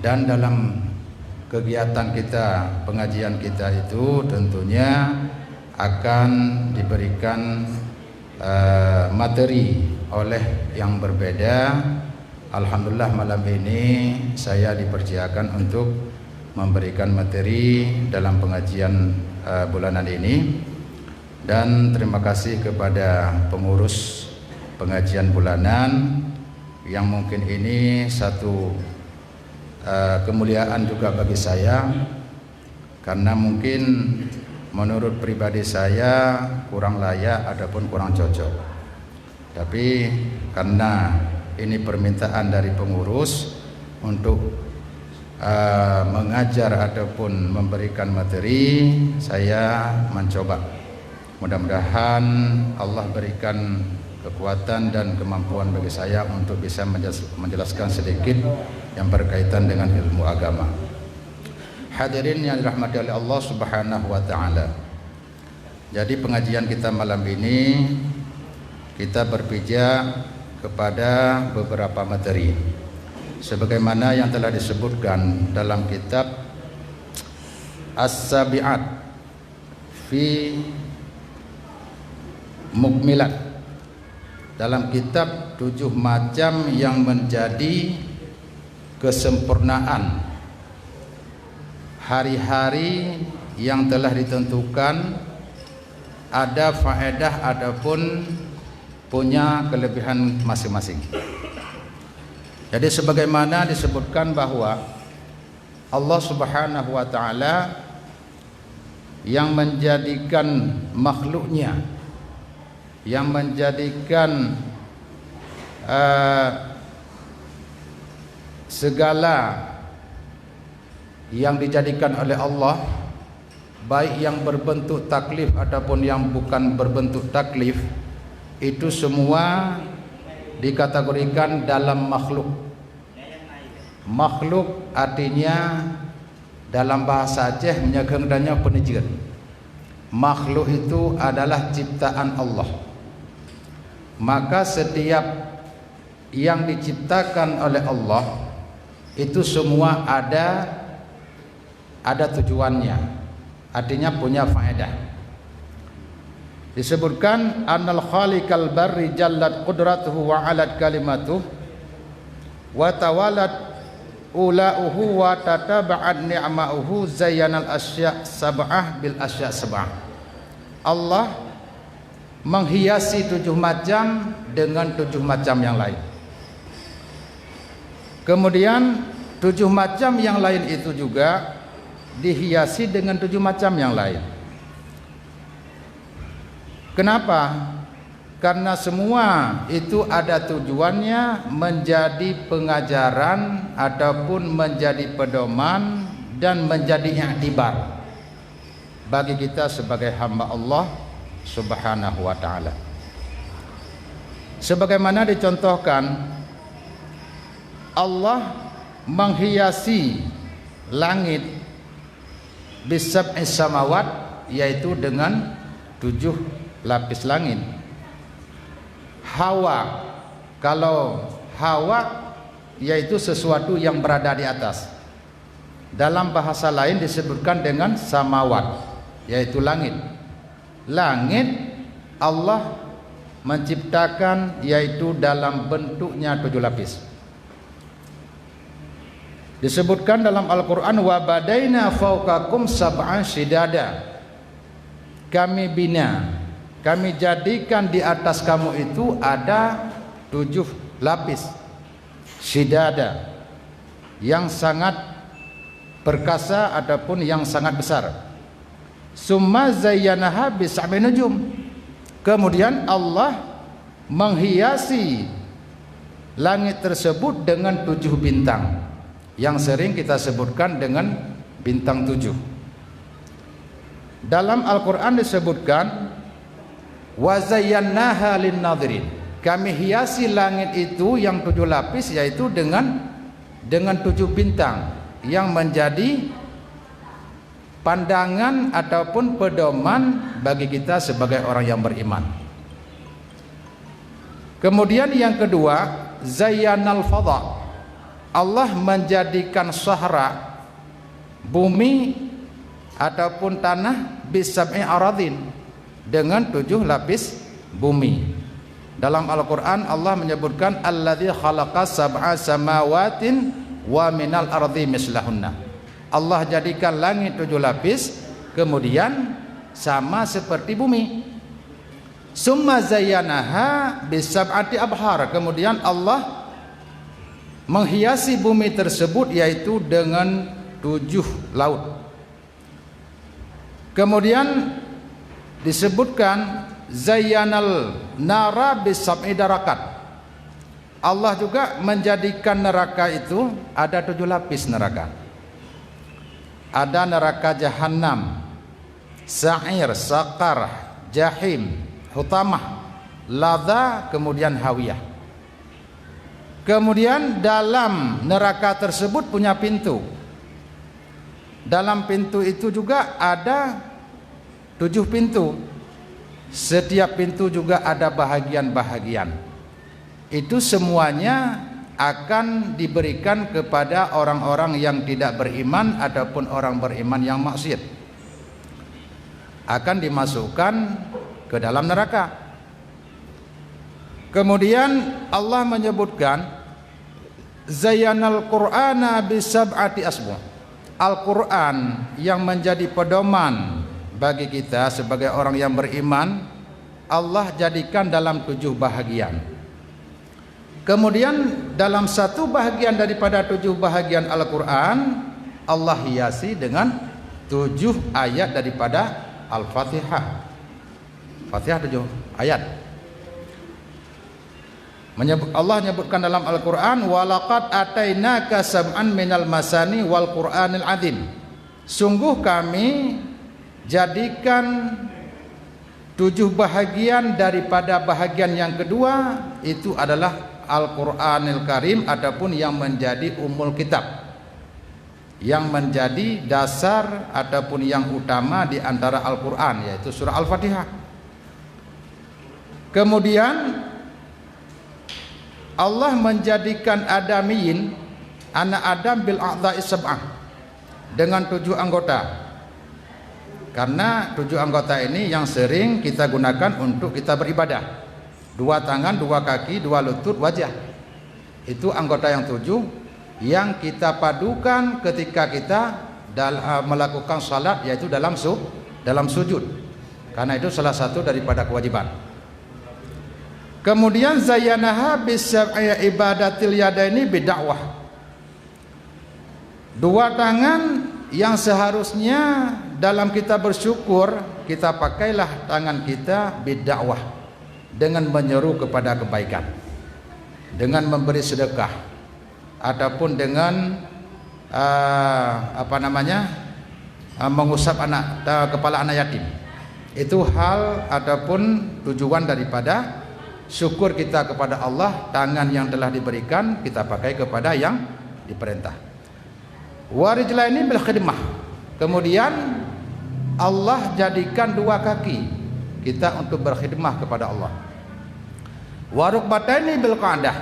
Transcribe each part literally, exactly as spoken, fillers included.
Dan dalam kegiatan kita, pengajian kita itu tentunya akan diberikan, eh, materi oleh yang berbeda. Alhamdulillah, malam ini saya dipercayakan untuk memberikan materi dalam pengajian, eh, bulanan ini. Dan terima kasih kepada pengurus pengajian bulanan yang mungkin ini satu, eh, kemuliaan juga bagi saya, karena mungkin menurut pribadi saya kurang layak ataupun kurang cocok. Tapi karena ini permintaan dari pengurus untuk, eh, mengajar ataupun memberikan materi, saya mencoba. Mudah-mudahan Allah berikan kekuatan dan kemampuan bagi saya untuk bisa menjelas-, menjelaskan sedikit yang berkaitan dengan ilmu agama. Hadirin yang dirahmati oleh Allah Subhanahu wa Ta'ala. Jadi, pengajian kita malam ini, kita berpijak kepada beberapa materi. Sebagaimana yang telah disebutkan dalam kitab As-Sabi'at fi Mukmilat, dalam kitab tujuh macam yang menjadi kesempurnaan hari-hari yang telah ditentukan, ada faedah ataupun punya kelebihan masing-masing. Jadi, sebagaimana disebutkan bahwa Allah Subhanahu wa Ta'ala yang menjadikan makhluknya, yang menjadikan, eh, segala yang dijadikan oleh Allah, baik yang berbentuk taklif ataupun yang bukan berbentuk taklif, itu semua dikategorikan dalam makhluk. Makhluk artinya dalam bahasa Aceh meunyoe kheun tanyoe peunijeuet. Makhluk itu adalah ciptaan Allah. Maka setiap yang diciptakan oleh Allah itu semua ada, ada tujuannya, artinya punya faedah. Disebutkan, "Annal khaliqal barri jallat qudratuhu wa alat kalimatuh wa tawalat ulauhu wa tataba'at ni'mauhu zayyanal asya' sab'ah bil asya' sab'ah." Allah menghiasi tujuh macam dengan tujuh macam yang lain. Kemudian, tujuh macam yang lain itu juga dihiasi dengan tujuh macam yang lain. Kenapa? Karena semua itu ada tujuannya menjadi pengajaran ataupun menjadi pedoman dan menjadi iktibar bagi kita sebagai hamba Allah Subhanahu wa Ta'ala. Sebagaimana dicontohkan, Allah menghiasi langit bisab'is samawat, yaitu dengan tujuh lapis langit. Hawa, kalau hawa, yaitu sesuatu yang berada di atas. Dalam bahasa lain disebutkan dengan samawat, yaitu langit. Langit Allah menciptakan, yaitu dalam bentuknya tujuh lapis. Disebutkan dalam Al-Quran, "Wa badaina fauqakum sab'an syidada." Kami bina, kami jadikan di atas kamu itu ada tujuh lapis. Syidada, yang sangat perkasa ataupun yang sangat besar. "Summa zayyanaha bisab'i nujum." Kemudian Allah menghiasi langit tersebut dengan tujuh bintang, yang sering kita sebutkan dengan bintang tujuh. Dalam Al-Quran disebutkan, "Wa zayyannaha lin nadhirin." Kami hiasi langit itu yang tujuh lapis, yaitu dengan, dengan tujuh bintang yang menjadi pandangan ataupun pedoman bagi kita sebagai orang yang beriman. Kemudian yang kedua, zayyanal fadha. Allah menjadikan sahra, bumi ataupun tanah, bisab'i aradin, dengan tujuh lapis bumi. Dalam Al-Quran, Allah menyebutkan, "Alladzi khalaqa sab'a samawatin wa minal ardi mislahunna." Allah jadikan langit tujuh lapis, kemudian sama seperti bumi. "Summa zayyanaha bisab'ati abhar." Kemudian Allah menghiasi bumi tersebut, yaitu dengan tujuh laut. Kemudian disebutkan, "Zayyanal nara bisab'i darakat." Allah juga menjadikan neraka itu ada tujuh lapis neraka. Ada neraka Jahannam, Sa'ir, Saqar, Jahim, Hutamah, Ladha, kemudian Hawiyah. Kemudian dalam neraka tersebut punya pintu. Dalam pintu itu juga ada tujuh pintu. Setiap pintu juga ada bahagian-bahagian. Itu semuanya akan diberikan kepada orang-orang yang tidak beriman ataupun orang beriman yang maksiat. Akan dimasukkan ke dalam neraka. Kemudian Allah menyebutkan, "Zayyanal Qur'ana bisab'ati asbu'." Al-Quran yang menjadi pedoman bagi kita sebagai orang yang beriman, Allah jadikan dalam tujuh bahagian. Kemudian dalam satu bahagian daripada tujuh bahagian Al-Quran, Allah hiasi dengan tujuh ayat daripada Al-Fatihah. Fatihah tujuh ayat. Menyebut, Allah nyebutkan dalam Al-Quran, "Walaqad atainaka sab'an minal masani wal Qur'anil azim." Sungguh Kami jadikan tujuh bahagian daripada bahagian yang kedua, itu adalah Al-Quranil Karim ataupun yang menjadi ummul kitab, yang menjadi dasar ataupun yang utama di antara Al-Quran, yaitu surah Al-Fatihah. Kemudian Allah menjadikan adamiyin, anak Adam, bil a'dha'i sab'ah, dengan tujuh anggota. Karena tujuh anggota ini yang sering kita gunakan untuk kita beribadah. Dua tangan, dua kaki, dua lutut, wajah. Itu anggota yang tujuh yang kita padukan ketika kita dal-, eh, melakukan salat, yaitu dalam su-, dalam sujud. Karena itu salah satu daripada kewajiban. Kemudian zayyanaha bisab'i ibadatil yadaini bidakwah. Dua tangan yang seharusnya dalam kita bersyukur, kita pakailah tangan kita bidakwah, dengan menyeru kepada kebaikan, dengan memberi sedekah, ataupun dengan, ah, apa namanya, ah, mengusap anak, ah, kepala anak yatim. Itu hal ataupun tujuan daripada syukur kita kepada Allah, tangan yang telah diberikan kita pakai kepada yang diperintah. Warijlaini bil khidmah. Kemudian Allah jadikan dua kaki kita untuk berkhidmah kepada Allah. Warukbataini bil qa'dah.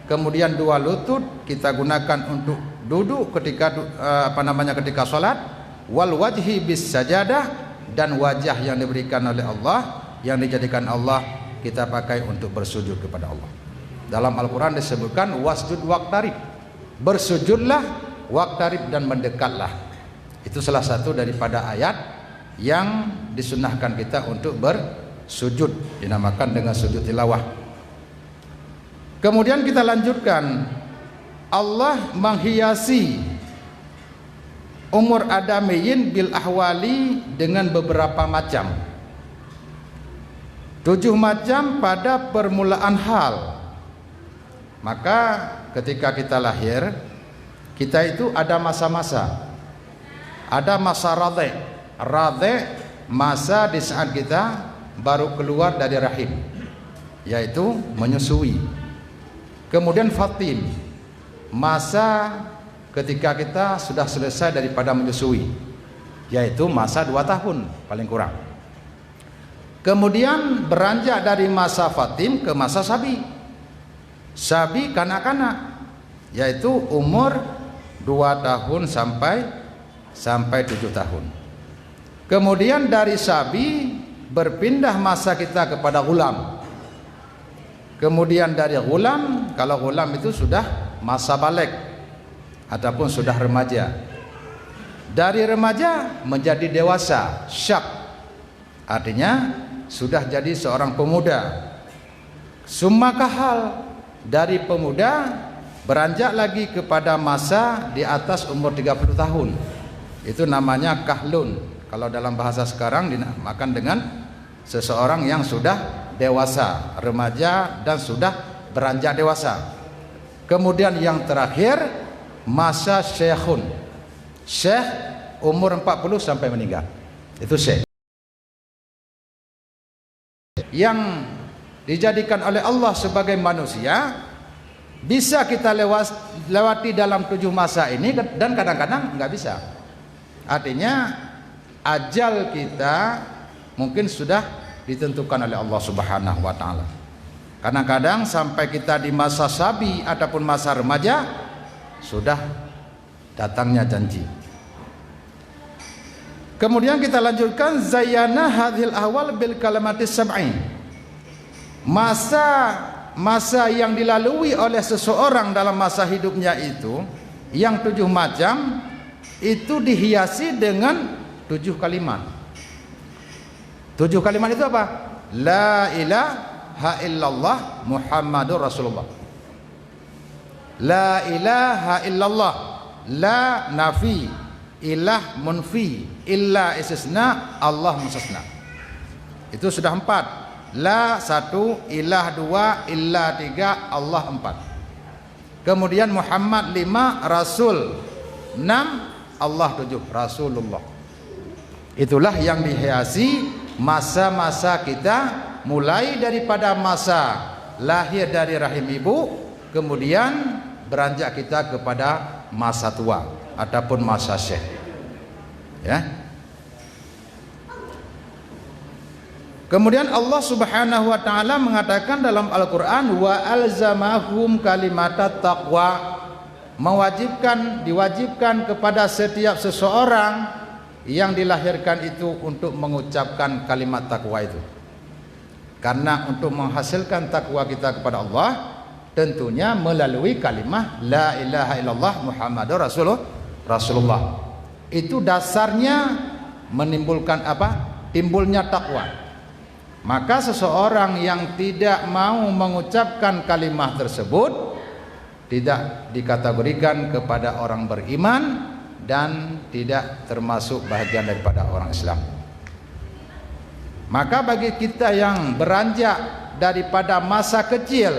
Kemudian dua lutut kita gunakan untuk duduk ketika du-, eh, apa namanya, ketika salat. Wal wajhi bis sajadah, dan wajah yang diberikan oleh Allah, yang dijadikan Allah, kita pakai untuk bersujud kepada Allah. Dalam Al-Quran disebutkan, "Wasjud waqtarib." Bersujudlah, waqtarib, dan mendekatlah. Itu salah satu daripada ayat yang disunahkan kita untuk bersujud, dinamakan dengan sujud tilawah. Kemudian kita lanjutkan, Allah menghiasi umur adamiyin bil ahwali dengan beberapa macam. Tujuh macam pada permulaan hal. Maka ketika kita lahir, kita itu ada masa-masa. Ada masa radhi'. Radhi' masa di saat kita baru keluar dari rahim, yaitu menyusui. Kemudian fatim, masa ketika kita sudah selesai daripada menyusui, yaitu masa dua tahun paling kurang. Kemudian beranjak dari masa fatim ke masa sabi. Sabi kanak-kanak. yaitu umur dua tahun sampai, sampai tujuh tahun. Kemudian dari sabi berpindah masa kita kepada ghulam. Kemudian dari ghulam, kalau ghulam itu sudah masa baligh ataupun sudah remaja. Dari remaja menjadi dewasa, syab. Artinya sudah jadi seorang pemuda. Summa kahal, dari pemuda beranjak lagi kepada masa di atas umur tiga puluh tahun. Itu namanya kahlun. Kalau dalam bahasa sekarang dinamakan dengan seseorang yang sudah dewasa, remaja dan sudah beranjak dewasa. Kemudian yang terakhir, masa syekhun. Syekh umur empat puluh sampai meninggal. Itu syekh. Yang dijadikan oleh Allah sebagai manusia, bisa kita lewas-, lewati dalam tujuh masa ini, dan kadang-kadang nggak bisa. Artinya, ajal kita mungkin sudah ditentukan oleh Allah Subhanahu wa Ta'ala. Kadang-kadang sampai kita di masa sabi ataupun masa remaja, sudah datangnya janji. Kemudian kita lanjutkan, zayyana hadhil ahwal bil kalimati sab'i. Masa, masa yang dilalui oleh seseorang dalam masa hidupnya itu, yang tujuh macam, itu dihiasi dengan tujuh kalimat. Tujuh kalimat itu apa? La ilaha illallah Muhammadur Rasulullah. La ilaha illallah, la nafi, ilah munfi, illa istisna, Allah mustasna. Itu sudah empat. La satu, ilah dua, illa tiga, Allah empat. Kemudian Muhammad lima, Rasul enam, Allah tujuh, Rasulullah. Itulah yang dihiasi masa-masa kita, mulai daripada masa lahir dari rahim ibu, kemudian beranjak kita kepada masa tua ataupun masa syekh. Ya. Kemudian Allah Subhanahu wa Ta'ala mengatakan dalam Al-Quran, "Wa alzamahum kalimatat taqwa," mewajibkan, diwajibkan kepada setiap seseorang yang dilahirkan itu untuk mengucapkan kalimat takwa itu. Karena untuk menghasilkan takwa kita kepada Allah, tentunya melalui kalimah la ilaha illallah Muhammadur Rasulullah, Rasulullah. Itu dasarnya menimbulkan apa? Timbulnya takwa. Maka seseorang yang tidak mau mengucapkan kalimah tersebut, tidak dikategorikan kepada orang beriman dan tidak termasuk bahagian daripada orang Islam. Maka bagi kita yang beranjak daripada masa kecil,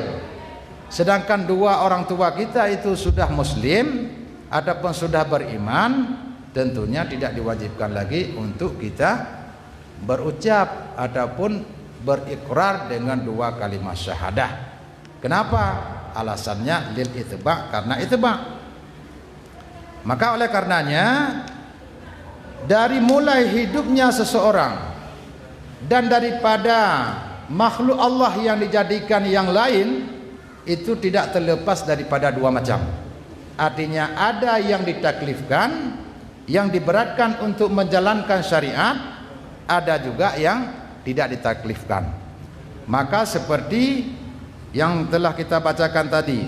sedangkan dua orang tua kita itu sudah muslim ataupun sudah beriman, tentunya tidak diwajibkan lagi untuk kita berucap ataupun berikrar dengan dua kalimat syahadah. Kenapa? Alasannya lil itba, karena itba. Maka oleh karenanya, dari mulai hidupnya seseorang dan daripada makhluk Allah yang dijadikan yang lain, itu tidak terlepas daripada dua macam. Artinya, ada yang ditaklifkan, yang diberatkan untuk menjalankan syariat, ada juga yang tidak ditaklifkan. Maka seperti yang telah kita bacakan tadi,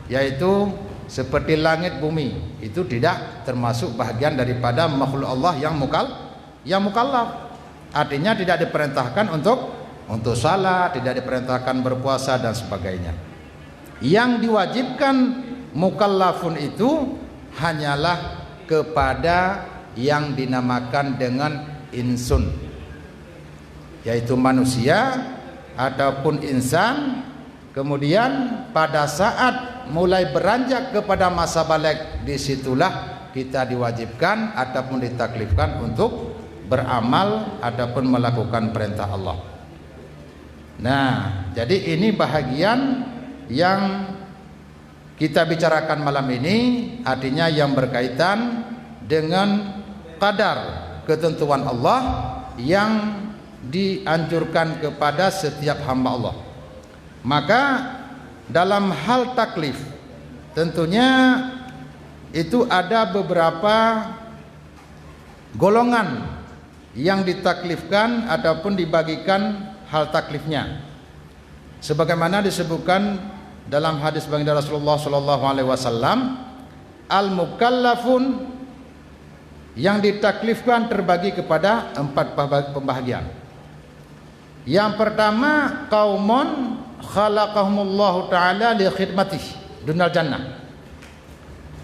yaitu seperti langit bumi, itu tidak termasuk bahagian daripada makhluk Allah yang mukal-, yang mukallaf. Artinya tidak diperintahkan untuk, untuk salat, tidak diperintahkan berpuasa dan sebagainya. Yang diwajibkan mukallafun itu hanyalah kepada yang dinamakan dengan insun, yaitu manusia ataupun insan. Kemudian pada saat mulai beranjak kepada masa baligh, di situlah kita diwajibkan ataupun ditaklifkan untuk beramal ataupun melakukan perintah Allah. Nah, jadi ini bahagian yang kita bicarakan malam ini, artinya yang berkaitan dengan qadar, ketentuan Allah yang dianjurkan kepada setiap hamba Allah. Maka dalam hal taklif, Tentunya itu ada beberapa golongan yang ditaklifkan ataupun dibagikan hal taklifnya. Sebagaimana disebutkan dalam hadis baginda Rasulullah sallallahu alaihi wasallam, al-mukallafun, yang ditaklifkan terbagi kepada empat pemba-, pembahagian. Yang pertama, qaumun khalaqahumullahu ta'ala li khidmatih dunal jannah.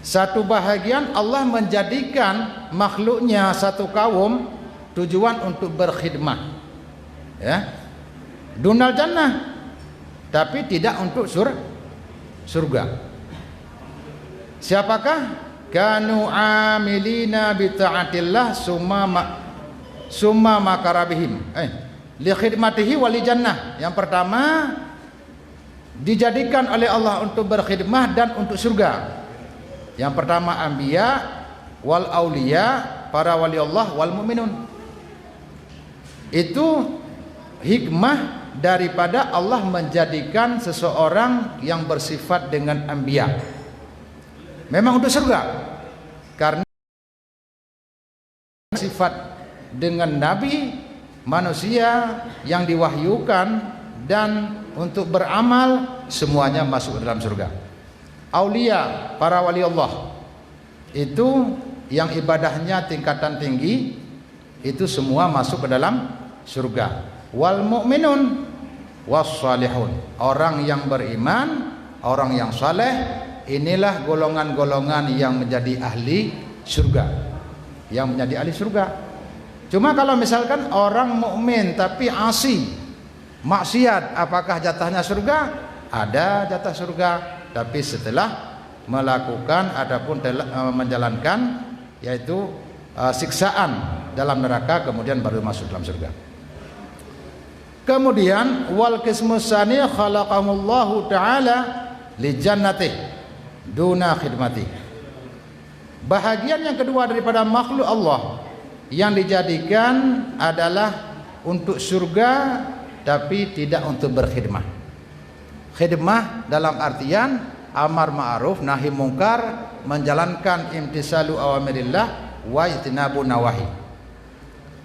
Satu bahagian Allah menjadikan makhluknya satu kaum tujuan untuk berkhidmah. Ya. Dunal jannah, tapi tidak untuk sur-, surga. Siapakah? Kanu amilina bi ta'atillah summa ma-, summa makara bihim. Eh, li khidmatihi wa li jannah. Yang pertama, dijadikan oleh Allah untuk berkhidmah dan untuk surga. Yang pertama anbiya, wal auliya, para wali Allah, wal mukminun. Itu hikmah daripada Allah menjadikan seseorang yang bersifat dengan anbiya. Memang untuk surga. Karena sifat dengan nabi, manusia yang diwahyukan dan untuk beramal, semuanya masuk dalam surga. Aulia, para wali Allah, itu yang ibadahnya tingkatan tinggi, itu semua masuk ke dalam surga. Wal mu'minun was salihun. Orang yang beriman, orang yang saleh, inilah golongan-golongan yang menjadi ahli surga. Yang menjadi ahli surga. Cuma kalau misalkan orang mukmin tapi asi, maksiat, apakah jatahnya surga? Ada jatah surga, tapi setelah melakukan ataupun tela-, eh, menjalankan, yaitu, eh, siksaan dalam neraka, kemudian baru masuk dalam surga. Kemudian, wal qismus tsani khalaqahumullahu ta'ala li jannatih duna khidmatih. Bahagian yang kedua daripada makhluk Allah yang dijadikan adalah untuk surga, tapi tidak untuk berkhidmah. Khidmah dalam artian amar ma'ruf nahi mungkar, menjalankan imtisalu awamirillah wa ijtinabu nawahi.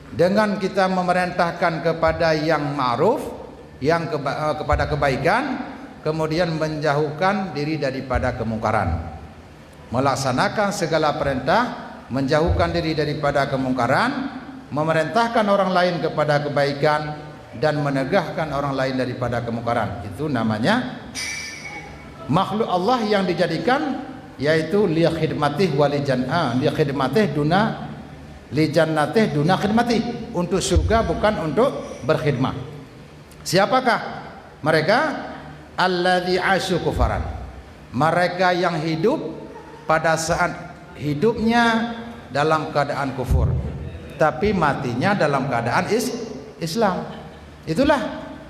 Dengan kita memerintahkan kepada yang ma'ruf, yang keba-, eh, kepada kebaikan, kemudian menjauhkan diri daripada kemungkaran. Melaksanakan segala perintah, menjauhkan diri daripada kemungkaran, memerintahkan orang lain kepada kebaikan, dan menegahkan orang lain daripada kemungkaran. Itu namanya makhluk Allah yang dijadikan, yaitu li khidmatih wa li jan-, ah, li khidmatih duna, li jannatih duna khidmatih. Untuk surga, bukan untuk berkhidmat. Siapakah mereka? Alladzi asyu kufaran. Mereka yang hidup pada saat hidupnya dalam keadaan kufur, tapi matinya dalam keadaan is-, Islam. Itulah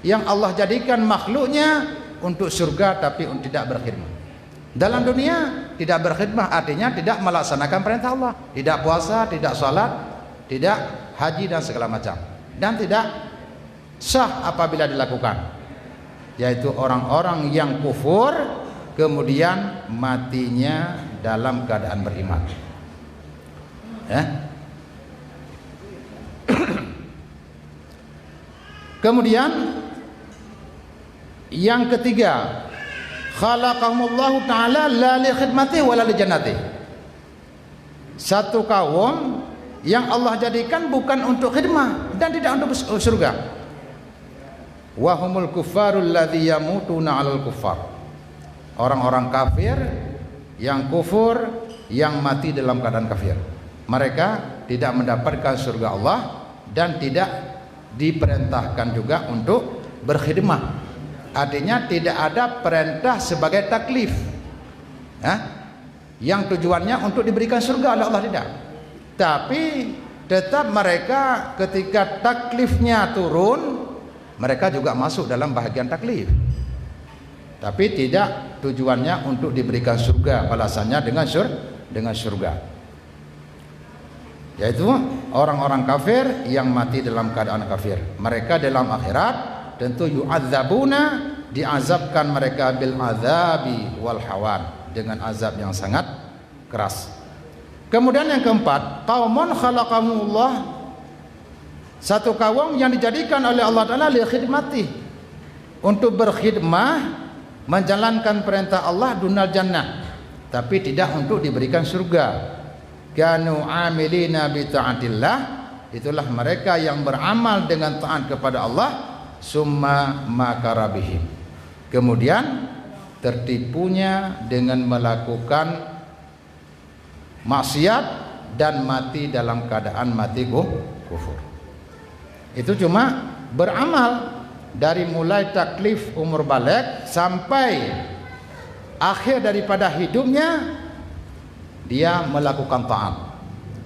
yang Allah jadikan makhluknya untuk surga, tapi un-, tidak berkhidmat. Dalam dunia tidak berkhidmat, artinya tidak melaksanakan perintah Allah, tidak puasa, tidak salat, tidak haji dan segala macam, dan tidak sah apabila dilakukan, yaitu orang-orang yang kufur kemudian matinya dalam keadaan beriman. Ya. Kemudian yang ketiga, khalaqahumullahu ta'ala la li khidmatih wa la li jannatih. Satu kaum yang Allah jadikan bukan untuk khidmah dan tidak untuk bes-, surga. Wa humul kuffarul ladzi yamutuna 'alal kuffar. Orang-orang kafir yang kufur, yang mati dalam keadaan kafir. Mereka tidak mendapatkan surga Allah dan tidak diperintahkan juga untuk berkhidmah. Artinya, tidak ada perintah sebagai taklif. Ya? Yang tujuannya untuk diberikan surga oleh Allah, tidak. Tapi tetap mereka ketika taklifnya turun, mereka juga masuk dalam bahagian taklif. Tapi tidak tujuannya untuk diberikan surga, balasannya dengan syur-, dengan syurga. Yaitu orang-orang kafir yang mati dalam keadaan kafir. Mereka dalam akhirat tentu yu'adzabuna, diazabkan mereka bil azabi wal hawan. dengan azab yang sangat keras. Kemudian yang keempat, qaumun khalaqahumullah, satu kaum yang dijadikan oleh Allah Taala li khidmati, untuk berkhidmah, menjalankan perintah Allah, dunal jannah, tapi tidak untuk diberikan surga. Kanu amilina bi taatillah, itulah mereka yang beramal dengan taat kepada Allah, summa makara bihim, kemudian tertipunya dengan melakukan maksiat dan mati dalam keadaan mati ku-, kufur. Itu cuma beramal dari mulai taklif umur baligh sampai akhir daripada hidupnya, dia melakukan taat.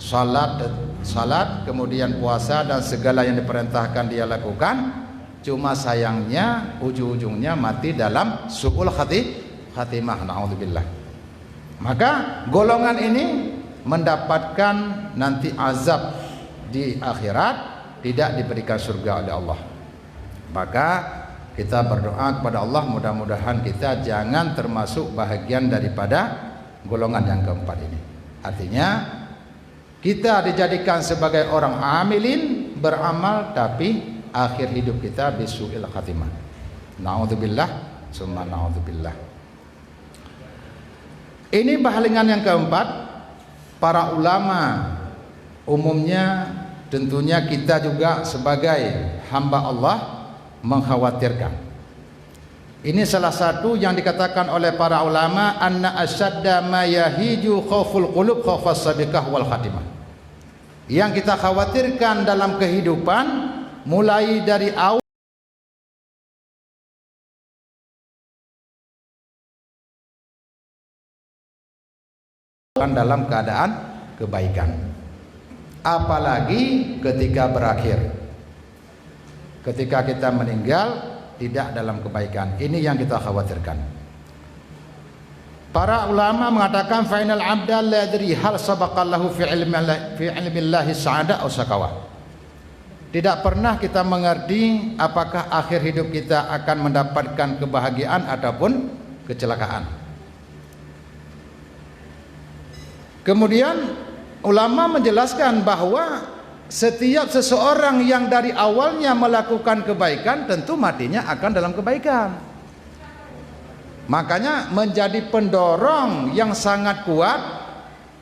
Salat, salat, kemudian puasa dan segala yang diperintahkan dia lakukan. Cuma sayangnya ujung-ujungnya mati dalam su'ul khati-, khatimah, naudzubillah. Maka golongan ini mendapatkan nanti azab di akhirat, tidak diberikan surga oleh Allah. Maka kita berdoa kepada Allah, mudah-mudahan kita jangan termasuk bahagian daripada golongan yang keempat ini. Artinya, kita dijadikan sebagai orang amilin, beramal, tapi akhir hidup kita bisu'il khatimah. Naudzubillah, summa naudzubillah. Ini bahagian yang keempat, para ulama, umumnya tentunya kita juga sebagai hamba Allah mengkhawatirkan. Ini salah satu yang dikatakan oleh para ulama, "Anna asyadda ma yahiju khauful qulub khaufas sabiqah wal khatimah." Yang kita khawatirkan dalam kehidupan, mulai dari awal dalam keadaan kebaikan, apalagi ketika berakhir. Ketika kita meninggal tidak dalam kebaikan. Ini yang kita khawatirkan. Para ulama mengatakan, "Fa innal abda la yadri hal sabaqallahu fi ilmi, fi ilmillahi sa'ada aw syakawa." Tidak pernah kita mengerti apakah akhir hidup kita akan mendapatkan kebahagiaan ataupun kecelakaan. Kemudian, ulama menjelaskan bahwa setiap seseorang yang dari awalnya melakukan kebaikan, tentu matinya akan dalam kebaikan. Makanya, menjadi pendorong yang sangat kuat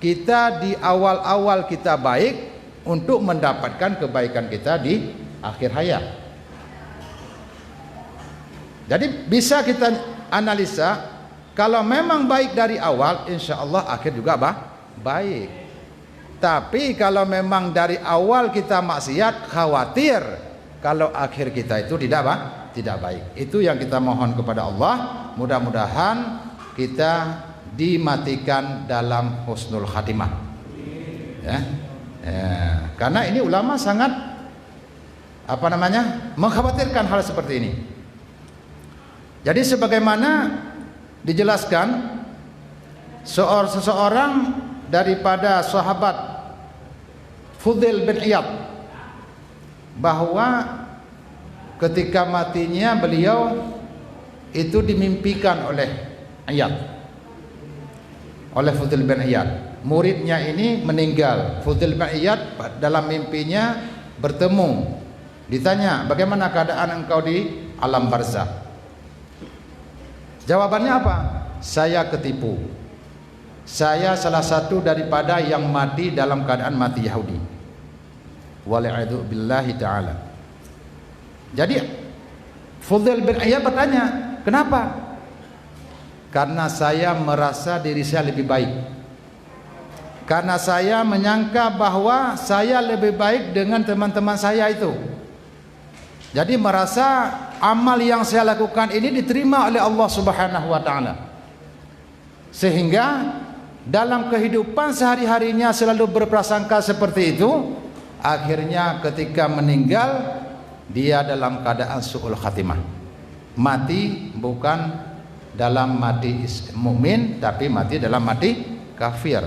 kita di awal-awal kita baik untuk mendapatkan kebaikan kita di akhir hayat. Jadi, bisa kita analisa, kalau memang baik dari awal, insya Allah akhir juga ba-, baik. Tapi kalau memang dari awal kita maksiat, khawatir kalau akhir kita itu tidak ba-, tidak baik. Itu yang kita mohon kepada Allah, mudah-mudahan kita dimatikan dalam husnul khatimah. Ya. Ya. Karena ini ulama sangat, apa namanya, mengkhawatirkan hal seperti ini. Jadi, sebagaimana dijelaskan, seor-, seseorang daripada sahabat Fudail bin Iyad, bahwa ketika matinya beliau itu dimimpikan oleh Iyad, oleh Fudail bin Iyad. Muridnya ini meninggal. Fudail bin Iyad dalam mimpinya bertemu. Ditanya, "Bagaimana keadaan engkau di alam barzakh?" Jawabannya apa? "Saya ketipu. Saya salah satu daripada yang mati dalam keadaan mati Yahudi." Wal'iyadzu billahi ta'ala. Jadi, Fudail bin Iyad bertanya, "Kenapa?" "Karena saya merasa diri saya lebih baik. Karena saya menyangka bahwa saya lebih baik dengan teman-teman saya itu. Jadi, merasa amal yang saya lakukan ini diterima oleh Allah Subhanahu wa Ta'ala. Sehingga dalam kehidupan sehari-harinya selalu berprasangka seperti itu, akhirnya ketika meninggal, dia dalam keadaan su'ul khatimah. Mati bukan dalam mati is-, mukmin, tapi mati dalam mati kafir."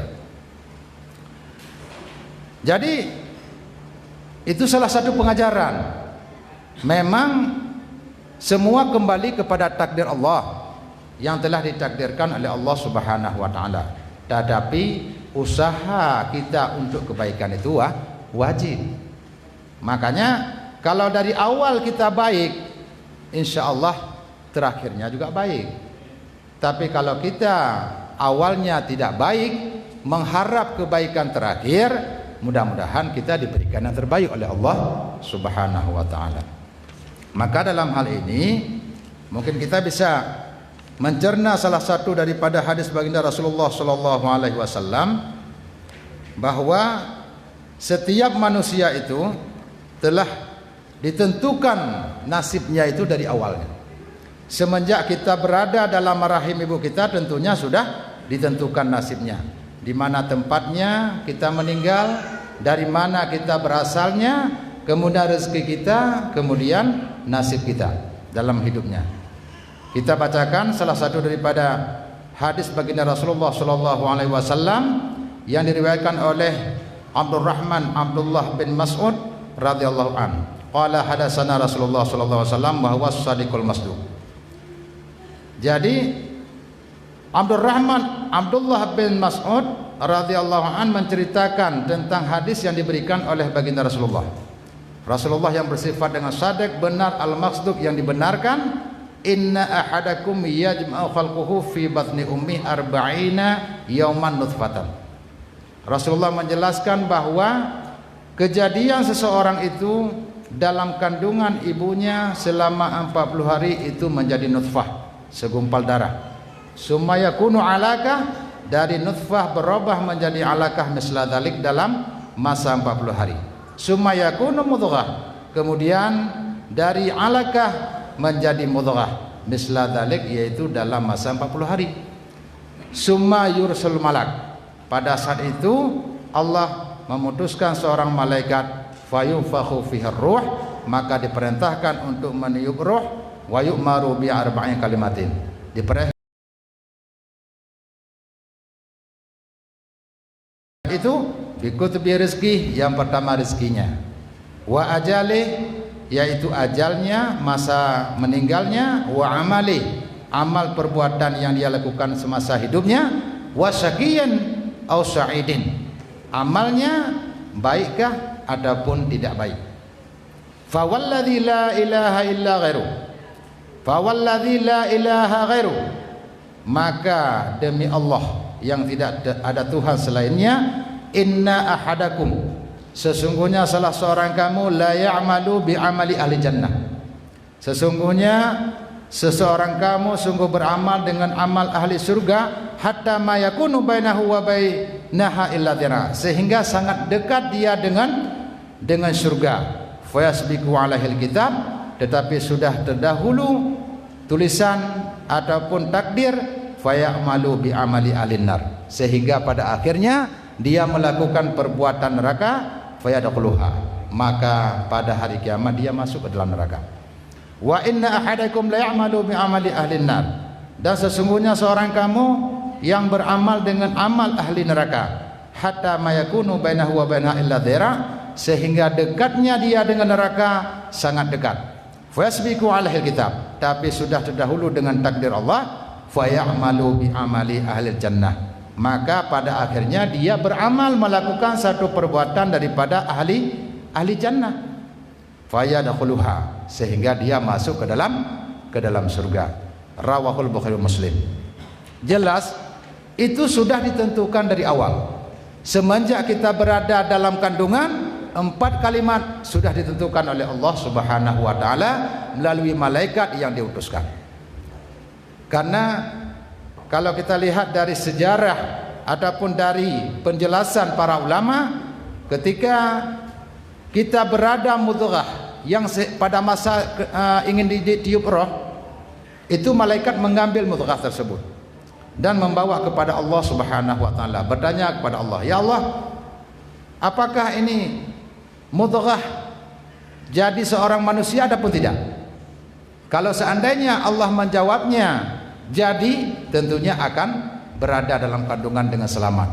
Jadi, itu salah satu pengajaran. Memang semua kembali kepada takdir Allah. yang telah ditakdirkan oleh Allah Subhanahu wa Ta'ala. Tetapi, usaha kita untuk kebaikan itu wa-, wajib. Makanya, kalau dari awal kita baik, insya Allah terakhirnya juga baik. Tapi kalau kita awalnya tidak baik, mengharap kebaikan terakhir, mudah-mudahan kita diberikan yang terbaik oleh Allah Subhanahu wa Ta'ala. Maka dalam hal ini, mungkin kita bisa mencerna salah satu daripada hadis baginda Rasulullah sallallahu alaihi wasallam, bahwa setiap manusia itu telah ditentukan nasibnya itu dari awalnya. Semenjak kita berada dalam rahim ibu kita, tentunya sudah ditentukan nasibnya. Di mana tempatnya kita meninggal, dari mana kita berasalnya, kemudian rezeki kita, kemudian nasib kita dalam hidupnya. Kita bacakan salah satu daripada hadis baginda Rasulullah sallallahu alaihi wasallam yang diriwayatkan oleh Abdurrahman Abdullah bin Mas'ud radhiyallahu an. Qala hadatsana Rasulullah sallallahu alaihi wasallam wa huwa shadiqul masduq. Jadi, Abdurrahman Abdullah bin Mas'ud radhiyallahu an menceritakan tentang hadis yang diberikan oleh baginda Rasulullah. Rasulullah yang bersifat dengan shadiq, benar, al-masduq, yang dibenarkan, "Inna ahadakum yajma'u khalquhu fi batni ummi arba'ina yauman nutfatan." Rasulullah menjelaskan bahwa kejadian seseorang itu dalam kandungan ibunya selama empat puluh hari itu menjadi nutfah, segumpal darah. Summa yakunu alaqah, dari nutfah berubah menjadi alaqah misla dzalik dalam masa empat puluh hari. Summa yakunu mudghah, kemudian dari alaqah menjadi mudghah misla dzalik, yaitu dalam masa empat puluh hari. Summa yursil malak. Pada saat itu, Allah memutuskan seorang malaikat, fayunfakhu fihi ruh, maka diperintahkan untuk meniup roh, wa yu'maru bi arba'i kalimatin. Diperintah itu, bi qutbi rizki, yang pertama rezekinya. Wa ajalih, yaitu ajalnya, masa meninggalnya, wa amalih, amal perbuatan yang dia lakukan semasa hidupnya, wa syaqiyan au sa'idin, amalnya baikkah ataupun tidak baik. Fa walladzi la ilaha illa ghairuh. Fa walladzi la ilaha ghairuh. Maka demi Allah yang tidak te-, ada Tuhan selainnya, inna ahadakum, sesungguhnya salah seorang kamu, la ya'malu bi amali ahli jannah. Sesungguhnya seseorang kamu sungguh beramal dengan amal ahli surga, hatta ma yakunu bainahu wa bainaha illa dzira, sehingga sangat dekat dia dengan dengan syurga. Fayasbiqu alaihil kitab, tetapi sudah terdahulu tulisan ataupun takdir, fayamalu bi amali ahlin nar, sehingga pada akhirnya dia melakukan perbuatan neraka, fayadkhuluha, maka pada hari kiamat dia masuk ke dalam neraka. Wa inna ahadakum la ya'malu bi amali ahlin nar. Dan sesungguhnya seorang kamu yang beramal dengan amal ahli neraka, hatta ma yakunu bainahu wa bainaha illa dzira, sehingga dekatnya dia dengan neraka sangat dekat. Fayasbiqu alaihil kitab, tapi sudah terdahulu dengan takdir Allah, fayamalu bi amali ahlil jannah. Maka pada akhirnya dia beramal melakukan satu perbuatan daripada ahli ahli jannah. Fayadkhuluha, sehingga dia masuk ke dalam ke dalam surga. Rawahul Bukhari wa Muslim. Jelas, itu sudah ditentukan dari awal. Semenjak kita berada dalam kandungan, empat kalimat sudah ditentukan oleh Allah Subhanahu wa Ta'ala melalui malaikat yang diutuskan. Karena kalau kita lihat dari sejarah ataupun dari penjelasan para ulama, ketika kita berada mudghah yang se-, pada masa ke-, eh, ingin di-, ditiup roh, itu malaikat mengambil mudghah tersebut dan membawa kepada Allah Subhanahu wa Ta'ala, bertanya kepada Allah, "Ya Allah, apakah ini mudghah jadi seorang manusia ataupun tidak?" Kalau seandainya Allah menjawabnya jadi, tentunya akan berada dalam kandungan dengan selamat.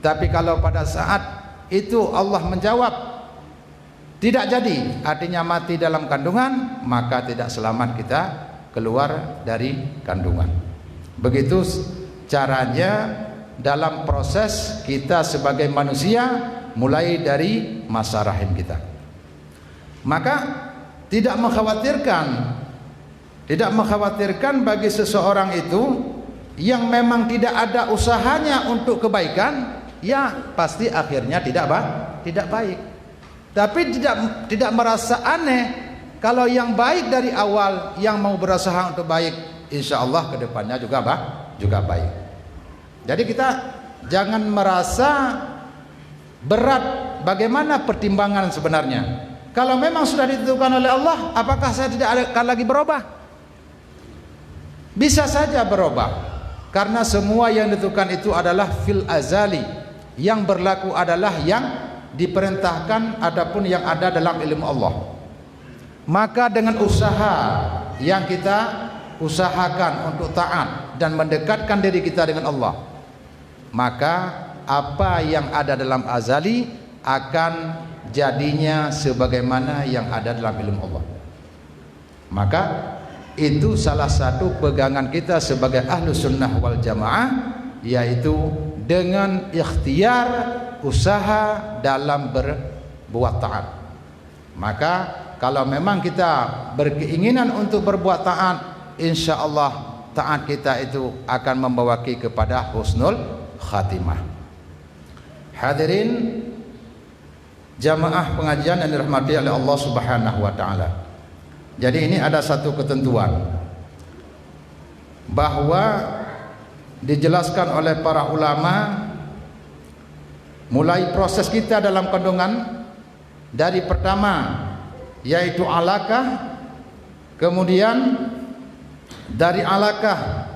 Tapi kalau pada saat itu Allah menjawab tidak jadi, artinya mati dalam kandungan, maka tidak selamat kita keluar dari kandungan. Begitu caranya dalam proses kita sebagai manusia, mulai dari masa rahim kita. Maka tidak mengkhawatirkan, tidak mengkhawatirkan bagi seseorang itu yang memang tidak ada usahanya untuk kebaikan, ya pasti akhirnya tidak ba-, tidak baik. Tapi tidak, tidak merasa aneh kalau yang baik dari awal, yang mau berusaha untuk baik, insya Allah ke depannya juga ba-, juga baik. Jadi kita jangan merasa berat bagaimana pertimbangan sebenarnya. Kalau memang sudah ditentukan oleh Allah, apakah saya tidak akan lagi berubah? Bisa saja berubah, karena semua yang ditentukan itu adalah fil azali, yang berlaku adalah yang diperintahkan ataupun yang ada dalam ilmu Allah. Maka dengan usaha yang kita usahakan untuk taat dan mendekatkan diri kita dengan Allah, maka apa yang ada dalam azali akan jadinya sebagaimana yang ada dalam ilmu Allah. Maka itu salah satu pegangan kita sebagai ahlu sunnah wal jamaah, yaitu dengan ikhtiar usaha dalam berbuat taat. Maka kalau memang kita berkeinginan untuk berbuat taat, insya Allah taat kita itu akan membawa kita kepada husnul khatimah. Hadirin jamaah pengajian yang dirahmati oleh Allah Subhanahu wa taala. Jadi ini ada satu ketentuan bahwa dijelaskan oleh para ulama mulai proses kita dalam kandungan dari pertama yaitu alakah, kemudian dari alakah,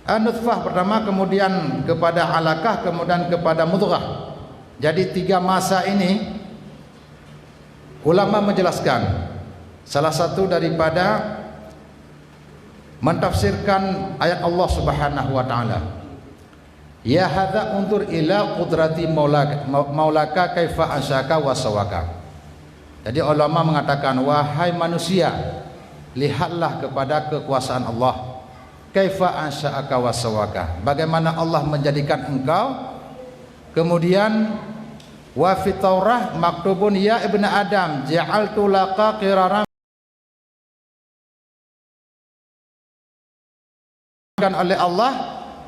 eh, nutfah pertama, kemudian kepada alakah, kemudian kepada mudghah. Jadi tiga masa ini ulama menjelaskan, salah satu daripada mentafsirkan ayat Allah Subhanahu wa taala, "Ya hadza unzur ila qudrati maulaka, maulaka kaifa ansyaka wa sawwaka." Jadi ulama mengatakan, "Wahai manusia, lihatlah kepada kekuasaan Allah, kaifa ansyaka wa sawwaka, bagaimana Allah menjadikan engkau." Kemudian, "Wa fi Taurah maktubun, ya ibna Adam, ja'altu laka qiraran." Oleh Allah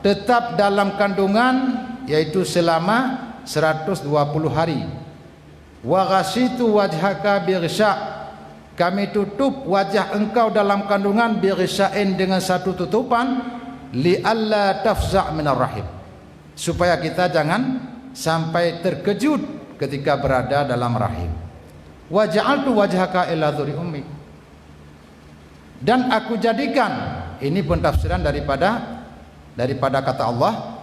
tetap dalam kandungan, yaitu selama seratus dua puluh hari. "Wa ghasyitu wajhaka bi ghsya', kami tutup wajah engkau dalam kandungan bi ghsya'in, dengan satu tutupan, li alla tafza' minar rahim, supaya kita jangan sampai terkejut ketika berada dalam rahim. Wa ja'altu wajhaka ila dhuri ummik." Dan aku jadikan, ini pentafsiran daripada, daripada kata Allah,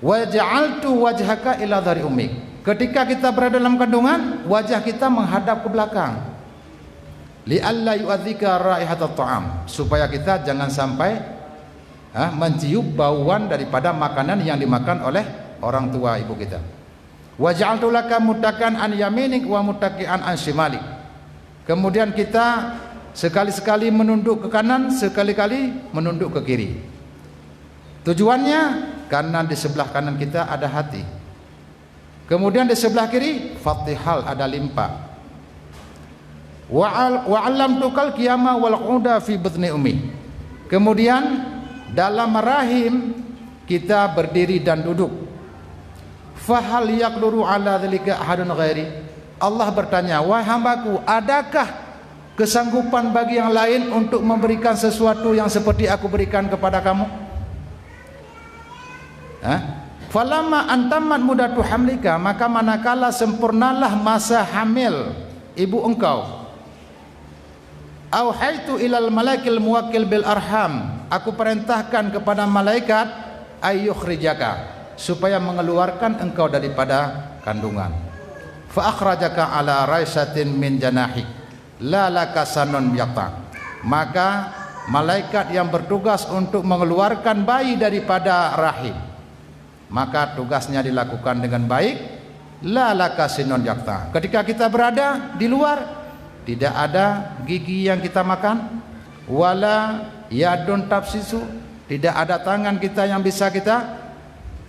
"Wa ja'altu wajhaka ila dhari ummik." Ketika kita berada dalam kandungan, wajah kita menghadap ke belakang. "Li alla yu'adzika raihatat ta'am," supaya kita jangan sampai, ha, mencium bauan daripada makanan yang dimakan oleh orang tua ibu kita. "Wa ja'altu laka muttaki'an an yaminik wa muttaki'an an shimalik." Kemudian kita sekali-sekali menunduk ke kanan, sekali-kali menunduk ke kiri. Tujuannya, karena di sebelah kanan kita ada hati. Kemudian di sebelah kiri, fathihal, ada limpa. "Wa al-, wa 'allamtukal qiyama wal qu'uda fi batni ummi." Kemudian dalam rahim kita berdiri dan duduk. "Fahal yaqduru 'ala dzalika ahadun ghairi?" Allah bertanya, "Wahai hambaku, adakah kesanggupan bagi yang lain untuk memberikan sesuatu yang seperti aku berikan kepada kamu?" Ha? "Falamma antammat mudatu hamlika," maka manakala sempurnalah masa hamil ibu engkau, "auhaitu ilal malakil muwakkil bil arham," aku perintahkan kepada malaikat, "ayyukhrijaka," supaya mengeluarkan engkau daripada kandungan. "Fa akhrajaka ala raisatin min janahik, la laka sinun yaqta." Maka malaikat yang bertugas untuk mengeluarkan bayi daripada rahim, maka tugasnya dilakukan dengan baik. "La laka sinun yaqta." Ketika kita berada di luar, tidak ada gigi yang kita makan, "wala yadun tabtisu," Tidak ada tangan kita yang bisa kita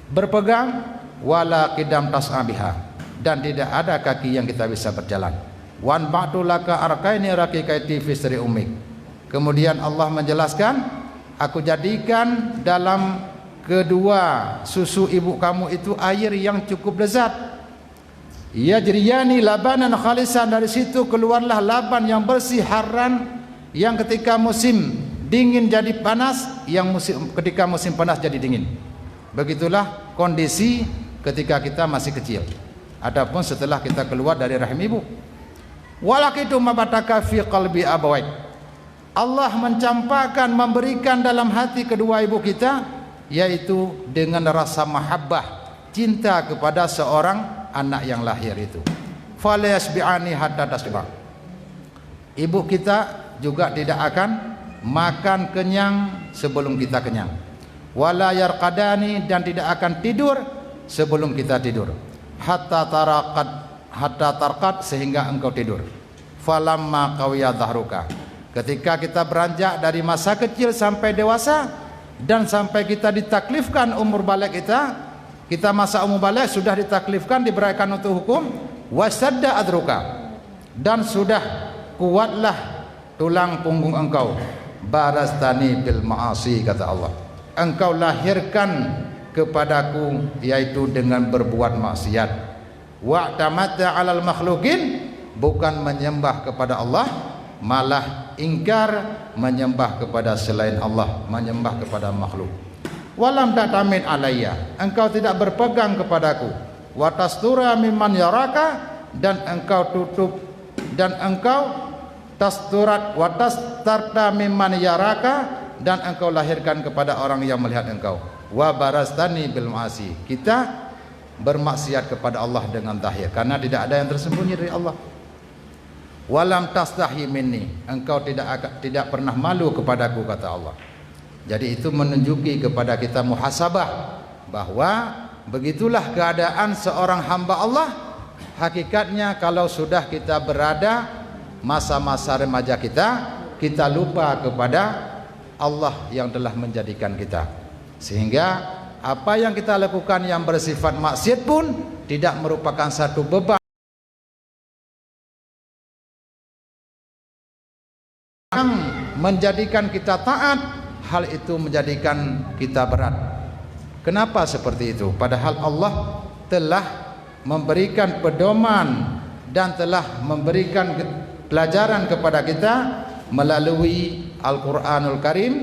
berpegang, wala qadam tas'a biha, dan tidak ada kaki yang kita bisa berjalan. Wa anba'tu laka arqaini raqiqaini fi sadri ummik. Kemudian Allah menjelaskan, "Aku jadikan dalam kedua susu ibu kamu itu air yang cukup lezat. Yajriyani labanan khalisan, dari situ keluarlah laban yang bersih, harran, yang ketika musim dingin jadi panas, yang musim, ketika musim panas jadi dingin." Begitulah kondisi ketika kita masih kecil ataupun setelah kita keluar dari rahim ibu. Walaqitu ma bathaka fi qalbi abawaik. Allah mencampakkan, memberikan dalam hati kedua ibu kita, yaitu dengan rasa mahabbah, cinta kepada seorang anak yang lahir itu. Fala yasbi'ani hatta tasba. Ibu kita juga tidak akan makan kenyang sebelum kita kenyang. Wala yarqadani, dan tidak akan tidur sebelum kita tidur. Hatta taraqad, hatta tarqad, sehingga engkau tidur. Falamma qawiya dhahruka. Ketika kita beranjak dari masa kecil sampai dewasa dan sampai kita ditaklifkan umur baligh kita, kita masa umur baligh sudah ditaklifkan, diberikan untuk hukum, wasadda adruka, dan sudah kuatlah tulang punggung engkau, baraztani bil ma'asi, kata Allah. Engkau lahirkan kepadaku, yaitu dengan berbuat maksiat. Wa'tamatta 'alal makhluqin, bukan menyembah kepada Allah, malah ingkar menyembah kepada selain Allah, menyembah kepada makhluk. Walam ta'tamid alayya, engkau tidak berpegang kepadaku. Wa tastura mimman yaraka, dan engkau tutup, dan engkau tasturat, wa tastarta mimman yaraka, dan engkau lahirkan kepada orang yang melihat engkau. Wa baraztani bil ma'asi. Kita bermaksiat kepada Allah dengan zahir, karena tidak ada yang tersembunyi dari Allah. Walam tastahi minni, engkau tidak aka-, tidak pernah malu kepadaku, kata Allah. Jadi itu menunjuki kepada kita muhasabah bahwa begitulah keadaan seorang hamba Allah. Hakikatnya kalau sudah kita berada masa-masa remaja kita, kita lupa kepada Allah yang telah menjadikan kita. Sehingga apa yang kita lakukan yang bersifat maksiat pun tidak merupakan satu beban yang menjadikan kita taat, hal itu menjadikan kita berat. Kenapa seperti itu? Padahal Allah telah memberikan pedoman dan telah memberikan ge-, pelajaran kepada kita melalui Al-Quranul Karim,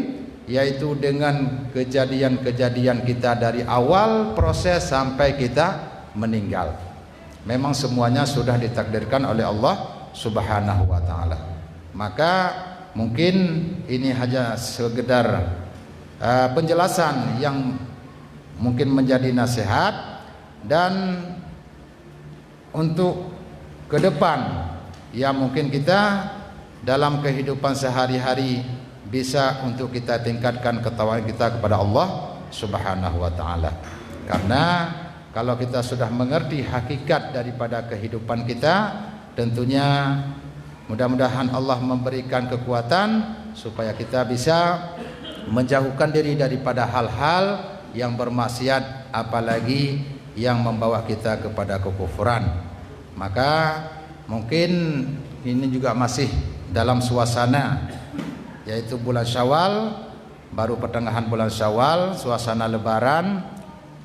yaitu dengan kejadian-kejadian kita dari awal proses sampai kita meninggal. Memang semuanya sudah ditakdirkan oleh Allah Subhanahu wa Ta'ala. Maka mungkin ini hanya sekedar, eh, penjelasan yang mungkin menjadi nasihat, dan untuk ke depan, ya, mungkin kita dalam kehidupan sehari-hari bisa untuk kita tingkatkan ketakwaan kita kepada Allah Subhanahu wa Ta'ala. Karena kalau kita sudah mengerti hakikat daripada kehidupan kita, tentunya mudah-mudahan Allah memberikan kekuatan supaya kita bisa menjauhkan diri daripada hal-hal yang bermaksiat, apalagi yang membawa kita kepada kekufuran. Maka mungkin ini juga masih dalam suasana, yaitu bulan Syawal, baru pertengahan bulan Syawal, suasana Lebaran.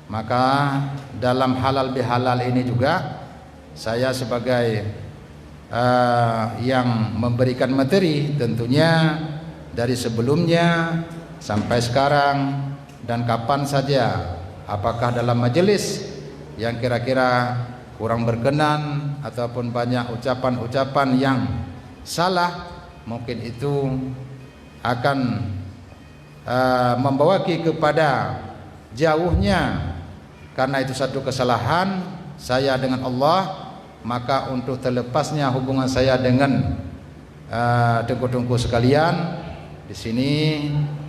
Maka dalam halal bihalal ini juga, saya sebagai, eh, yang memberikan materi, tentunya dari sebelumnya sampai sekarang dan kapan saja, apakah dalam majelis yang kira-kira kurang berkenan ataupun banyak ucapan-ucapan yang salah, mungkin itu akan, eh, membawa ki kepada jauhnya, karena itu satu kesalahan saya dengan Allah, maka untuk terlepasnya hubungan saya dengan, eh, teungku-teungku sekalian, di sini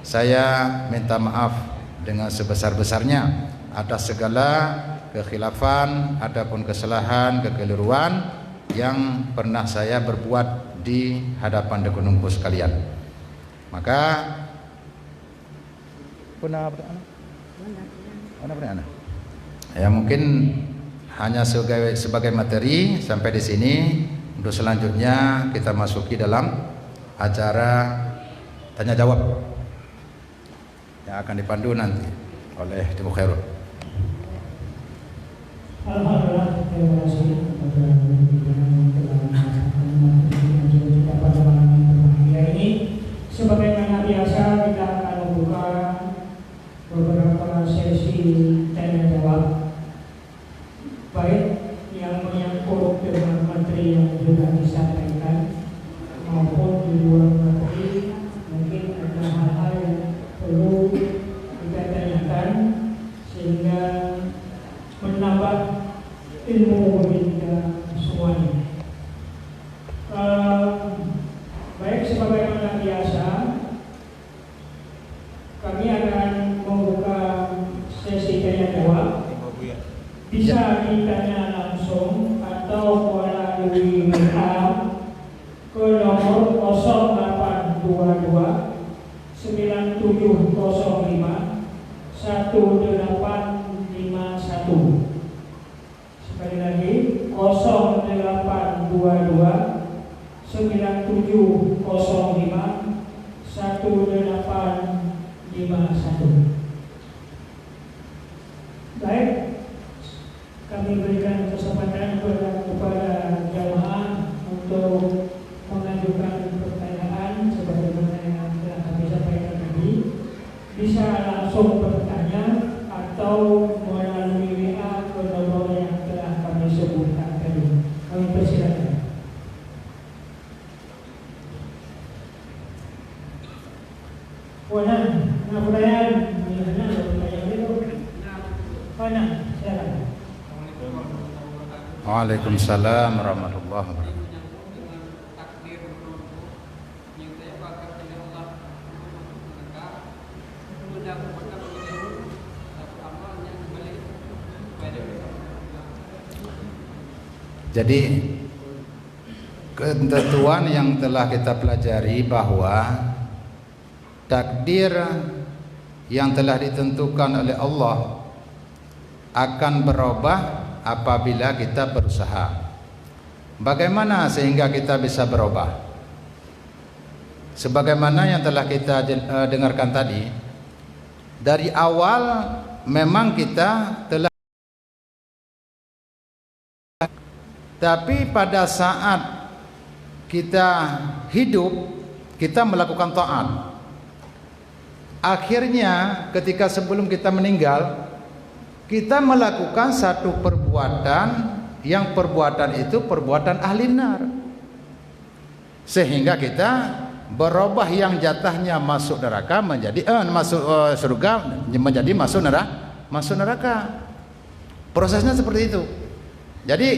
saya minta maaf dengan sebesar-besarnya atas segala kekhilafan ataupun kesalahan, kekeliruan yang pernah saya berbuat di hadapan teungku-teungku sekalian. Maka Pernah, pernah, pernah, pernah. Ya, mungkin hanya sebagai, sebagai materi sampai di sini. Untuk selanjutnya kita masuki dalam acara tanya jawab yang akan dipandu nanti oleh Teungku Khairul. Alhamdulillah, terima kasih kepada pimpinan yang telah melaksanakan materi pengajian kita pada malam yang berbahagia ini. Sebagaimana biasa, kita akan membuka beberapa sesi tanya jawab, baik yang menyangkut dengan materi yang sudah disampaikan maupun di luar materi. Mungkin ada hal-hal yang perlu kita tanyakan sehingga menambah ilmu bagi kita semuanya. Ehm, baik, sebagaimana biasa, kami akan membuka sesi tanya jawab. Bisa ditanya langsung atau melalui W A ke nomor kosong lapan dua dua, sembilan tujuh kosong lima, satu delapan lima satu. Sekali lagi, kosong delapan dua dua, sembilan tujuh kosong lima, satu delapan lima satu. Baik, kami berikan kesempatan kepada, kepada jamaah untuk mengajukan pertanyaan sebagaimana yang telah kami sampaikan tadi. Bisa langsung bertanya atau melalui W A ke nomor yang telah kami sebutkan tadi. Kami persilakan. Wan, na pertanyaan? Ni, na pertanyaan dia tu. Wan, silakan. Waalaikumsalam warahmatullahi wabarakatuh. Jadi, ketentuan yang telah kita pelajari bahwa takdir yang telah ditentukan oleh Allah akan berubah apabila kita berusaha. Bagaimana sehingga kita bisa berubah? Sebagaimana yang telah kita jel-, eh, dengarkan tadi, dari awal memang kita telah, tapi pada saat kita hidup, kita melakukan taat. Akhirnya, ketika sebelum kita meninggal, kita melakukan satu perbuatan yang perbuatan itu perbuatan ahli nar. Sehingga kita berubah yang jatahnya masuk neraka menjadi, eh, masuk, eh, surga menjadi masuk nera-, masuk neraka. Prosesnya seperti itu. Jadi,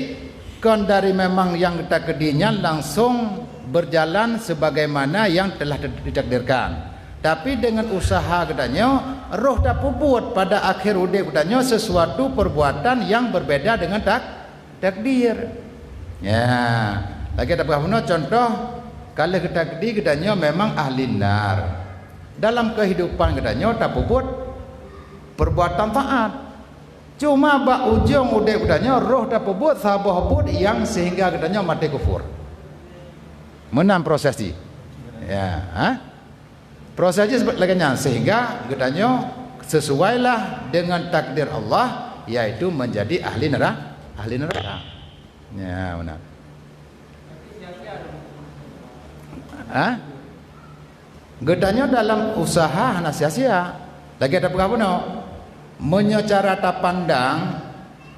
kon dari memang nyang takdirnya langsung berjalan sebagaimana yang telah ditakdirkan. Tapi dengan usaha geutanyoe, roh tapeubuet pada akhir udeb geutanyoe sesuatu perbuatan yang berbeda dengan tak-, takdir. Ya, lagée tapeugah bunoe contoh, ka lheueh geutakdir geutanyoe memang ahli nar. Dalam kehidupan geutanyoe tapeubuet perbuatan taat. Cuma bak ujong udeb geutanyoe roh tapeubuet saboh buet nyang sehingga geutanyoe maté kufur. Meunan proses jih. Ya, ha? Proses jih lagée nyan sehingga geutanyoe sesuailah dengan takdir Allah, yaitu menjadi ahli nera-, ahli neraka. Ya, benar. Ha? Geutanyoe dalam usaha hana sia-sia. Lagée tapeugah bunoe, meunyoe cara tapandang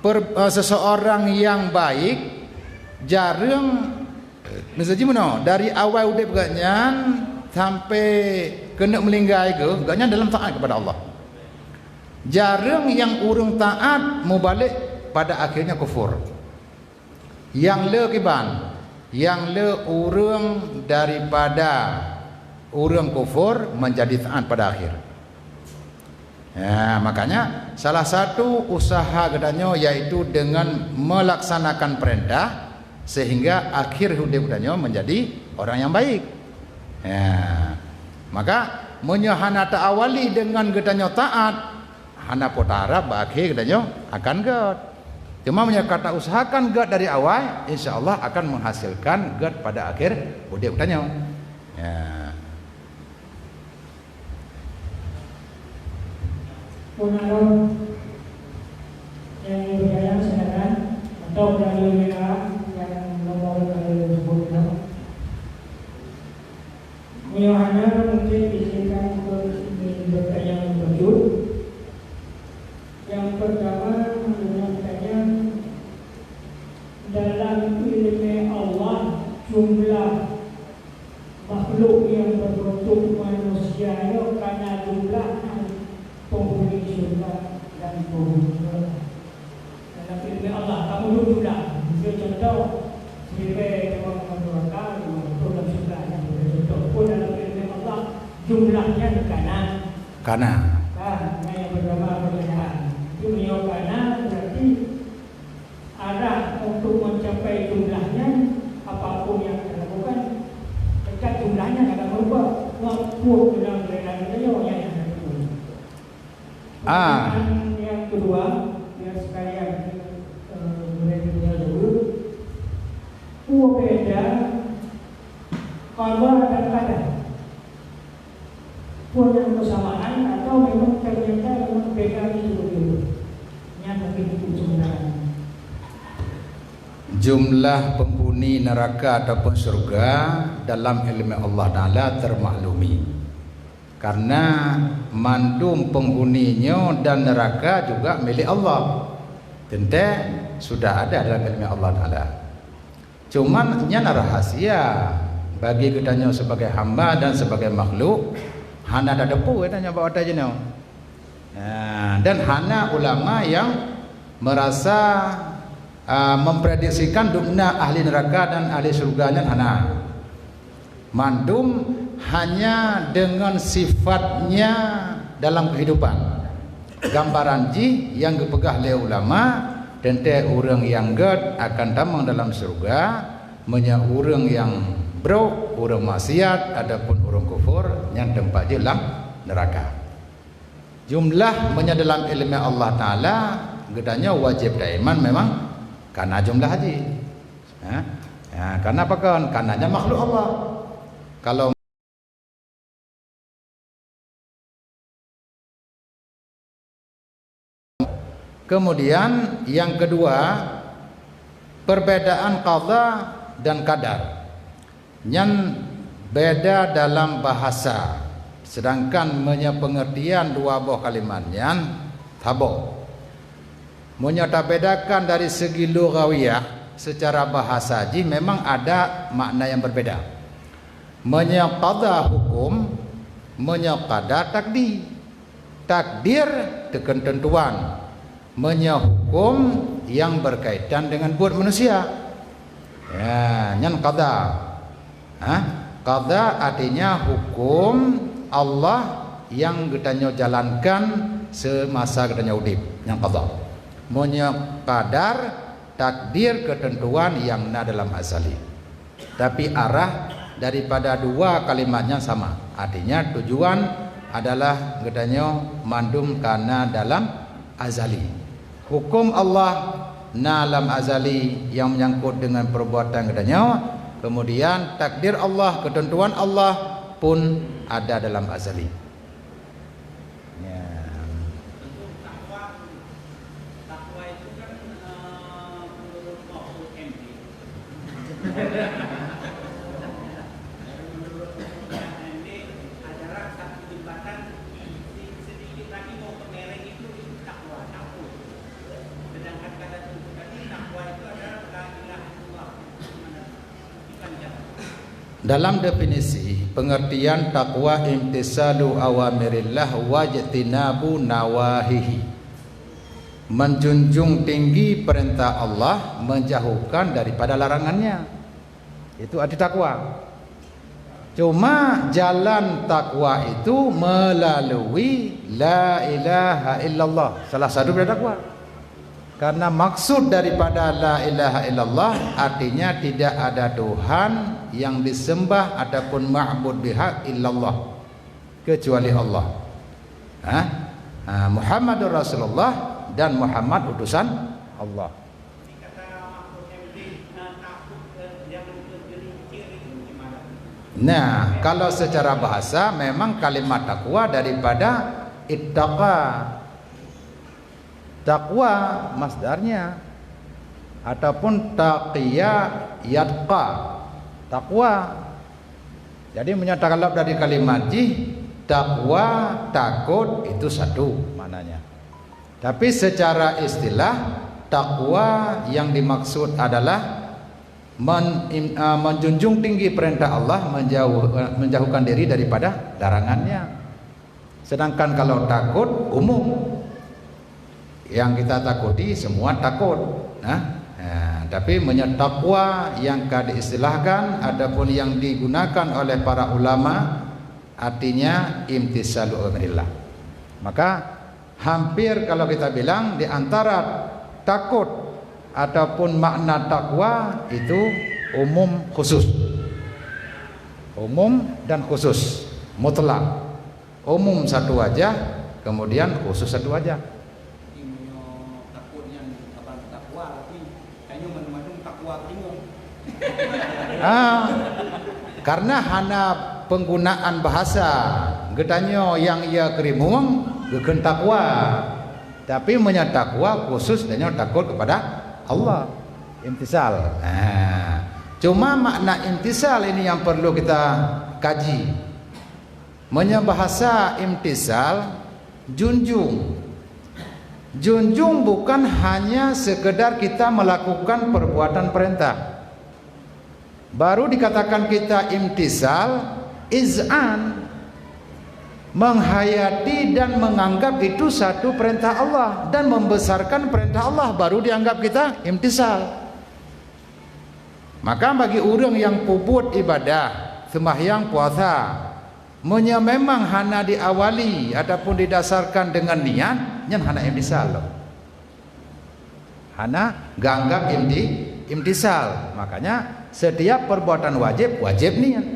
per-, eh, seseorang nyang baik, jareueng, miseue jih bunoe, dari awai udeb geuhnyan sampai keuneuk meuninggai geuh, geuhnyan dalam taat kepada Allah. Jareueng nyang ureuëng taat mubalek pada akhirnya kufur. Nyang le kiban, nyang le ureuëng daripada ureuëng kufur menjadi taat pada akhir. Ya, makanya salah satu usaha geutanyoe yaitu dengan melaksanakan perintah sehingga akhir udeb geutanyoe menjadi orang yang baik. Ya. Maka Meunyoe hana ta-awali deungon geutanyoe taat, hana po ta-arap bak akhé geutanyoe akan gét. Cuma meunyoe ka ta-useuhakan gét dari awai, insya Allah akan menghasilkan gét pada akhir udép geutanyoe. Ya. Pun alon nyang berjaya, silakan, atau melalui W A yang nomor kami sebut. Meunyoe hana, mungkin izinkan untuk bertanya lebih lanjut. Yang pertama, menurut saya, dalam ilmu Allah, jumlah makhluk yang berbentuk manusia nyoe kana jumlah nyan penghuni syurga dan penghuni neraka. Dalam ilmu Allah, kamu duduk jumlah. Miseue contoh, siribèe cuma ngon dua ka, lima puluh dalam syurga. Nyan contoh. Pun dalam ilmu Allah, jumlah nyan kana. Kana. Kan, nyan nyang pertama pertanyaan. Tapi meunyoe kana, berarti arah untuk mencapai jumlah nyan, apapun yang kita lakukan, dekat jumlah nyan akan berubah. Walaupun dalam keadaan kita nyoe, nyan yang kita lakukan. Ah. Pertanyaan yang kedua, biar sekalian, eh, boleh dijawab dulu. Peue beda qada dan qadar? Peue nyang bersamaan atau memang ternyata memang beda gitu? Nyan mungkin itu sebenarnya. Jumlah penghuni neraka ataupun syurga dalam ilmu Allah Taala termaklumi. Karena mandum penghuni nyoe dan neraka juga milik Allah. Teuntèe sudah ada dalam ilmu Allah Taala. Cuman nyan rahasia bagi geutanyoe sebagai hamba dan sebagai makhluk, hana tateupeue geutanyoe bak watèe jinoe. Ha, dan hana ulama yang merasa, ah, memprediksikan dum na ahli neraka dan ahli syurga nyan, hana. Mandum hanya deungon sifatnya dalam kehidupan. Gambaran jih nyang geupeugah lé ulama, teuntèe ureuëng nyang gét akan tamong dalam syurga, meunyoe ureuëng nyang brok, ureuëng maksiat ataupun ureuëng kufur, nyan teumpat jih lam neraka. Jumlah meunyoe dalam iéleumé Allah Taala, geutanyoe wajéb taiman memang kana jumlah jih. Ha? Ha, kana pakon? Kana nyan makhluk Allah. Kalau Kemudian yang kedua, perbedaan qada dan qadar. Nyan beda dalam bahasa, sedangkan meunyoe peungeurtian dua boh kalimat nyan saboh. Meunyoe tabedakan dari segi lughawiyah, secara bahasa jih memang ada makna yang berbeda. Meunyoe qada huköm, meunyoe qadar takdir. Takdir keukeunteuntuan, meunyoe huköm nyang beukaitan deungon buet manusia. Ya, nyan qada. Ha? Qada artinya huköm Allah nyang geutanyoe jalankan seumasa geutanyoe udép. Nyan qada. Meunyoe qadar, takdir keuteuntuan nyang na dalam azali. Tapi arah daripada dua kalimat nyan sama. Artinya tujuan adalah geutanyoe mandum kana dalam azali. Huköm Allah na lam azali nyang meunyangkot deungon peurbuatan geutanyoe, kemudian takdir Allah, keuteuntuan Allah pun ada dalam azali. Ya. Takwa itu kan, eh, menurut Mahfud M D. Menurut Mahfud M D adalah satu jembatan sedikit lagi mau ke Mereng itu, itu takwa, takut. Sedangkan kata tuntutan ini, takwa itu adalah la ilaha illallah. Dalam definisi, pengertian takwa imtisalu awamirillah wajtinabu nawahihi. Menjunjung tinggi perintah Allah, menjauhkan daripada larangannya. Itu arti takwa. Cuma jalan takwa itu melalui la ilaha illallah. Salah satu daripada takwa. Karena maksud daripada la ilaha illallah artinya tidak ada Tuhan yang disembah ataupun ma'bud bihaq illallah. kecuali Allah. Ha? Ha, Muhammadur Rasulullah dan Muhammad utusan Allah. Nah, kalau secara bahasa memang kalimat takwa daripada ittaqa. Takwa masdarnya, ataupun taqiya yatqa. Takwa. Jadi meunyoe takalab dari kalimat jih, takwa, takot, itu satu maknanya. Tapi secara istilah, takwa yang dimaksud adalah men-, im-, eh, menjunjung tinggi perintah Allah, menjauh-, eh, menjauhkan diri daripada larangannya. Sedangkan kalau takot, umum. Yang kita takuti semua takot. Nah, eh, tapi meunyoe takwa yang ka diistilahkan ataupun yang digunakan oleh para ulama, artinya imtisalu amrillah. Maka hampir kalau kita bilang di antara takot ataupun makna takwa itu umum khusus. Umum dan khusus, mutlak. Umum satu wajah, kemudian khusus satu wajah. Jadi, meunyoe takot nyan saban takwa, tapi tanyoe mandum-mandum takwa teurimong. Ah, karena hana penggunaan bahasa, geutanyoe nyang ia keurimong geukheun takwa. Tapi meunyoe takwa khusus tanyoe takot kepada Allah. Imtisal. Ah. Cuma makna imtisal ini yang perlu kita kaji. Meunyoe bahasa imtisal, junjung. Junjung bukan hanya sekedar kita melakukan perbuatan perintah. Baru dikatakan kita imtisal, iz'an, menghayati dan menganggap itu satu perintah Allah dan membesarkan perintah Allah, baru dianggap kita imtisal. Maka bagi ureuëng nyang peubuet ibadah, sembahyang, puasa, meunyoe memang hana diawali ataupun didasarkan dengan niat, nyan hana imtisal lom. Hana geuanggab imti-, imtisal. Makanya setiap perbuatan wajib, wajib niat.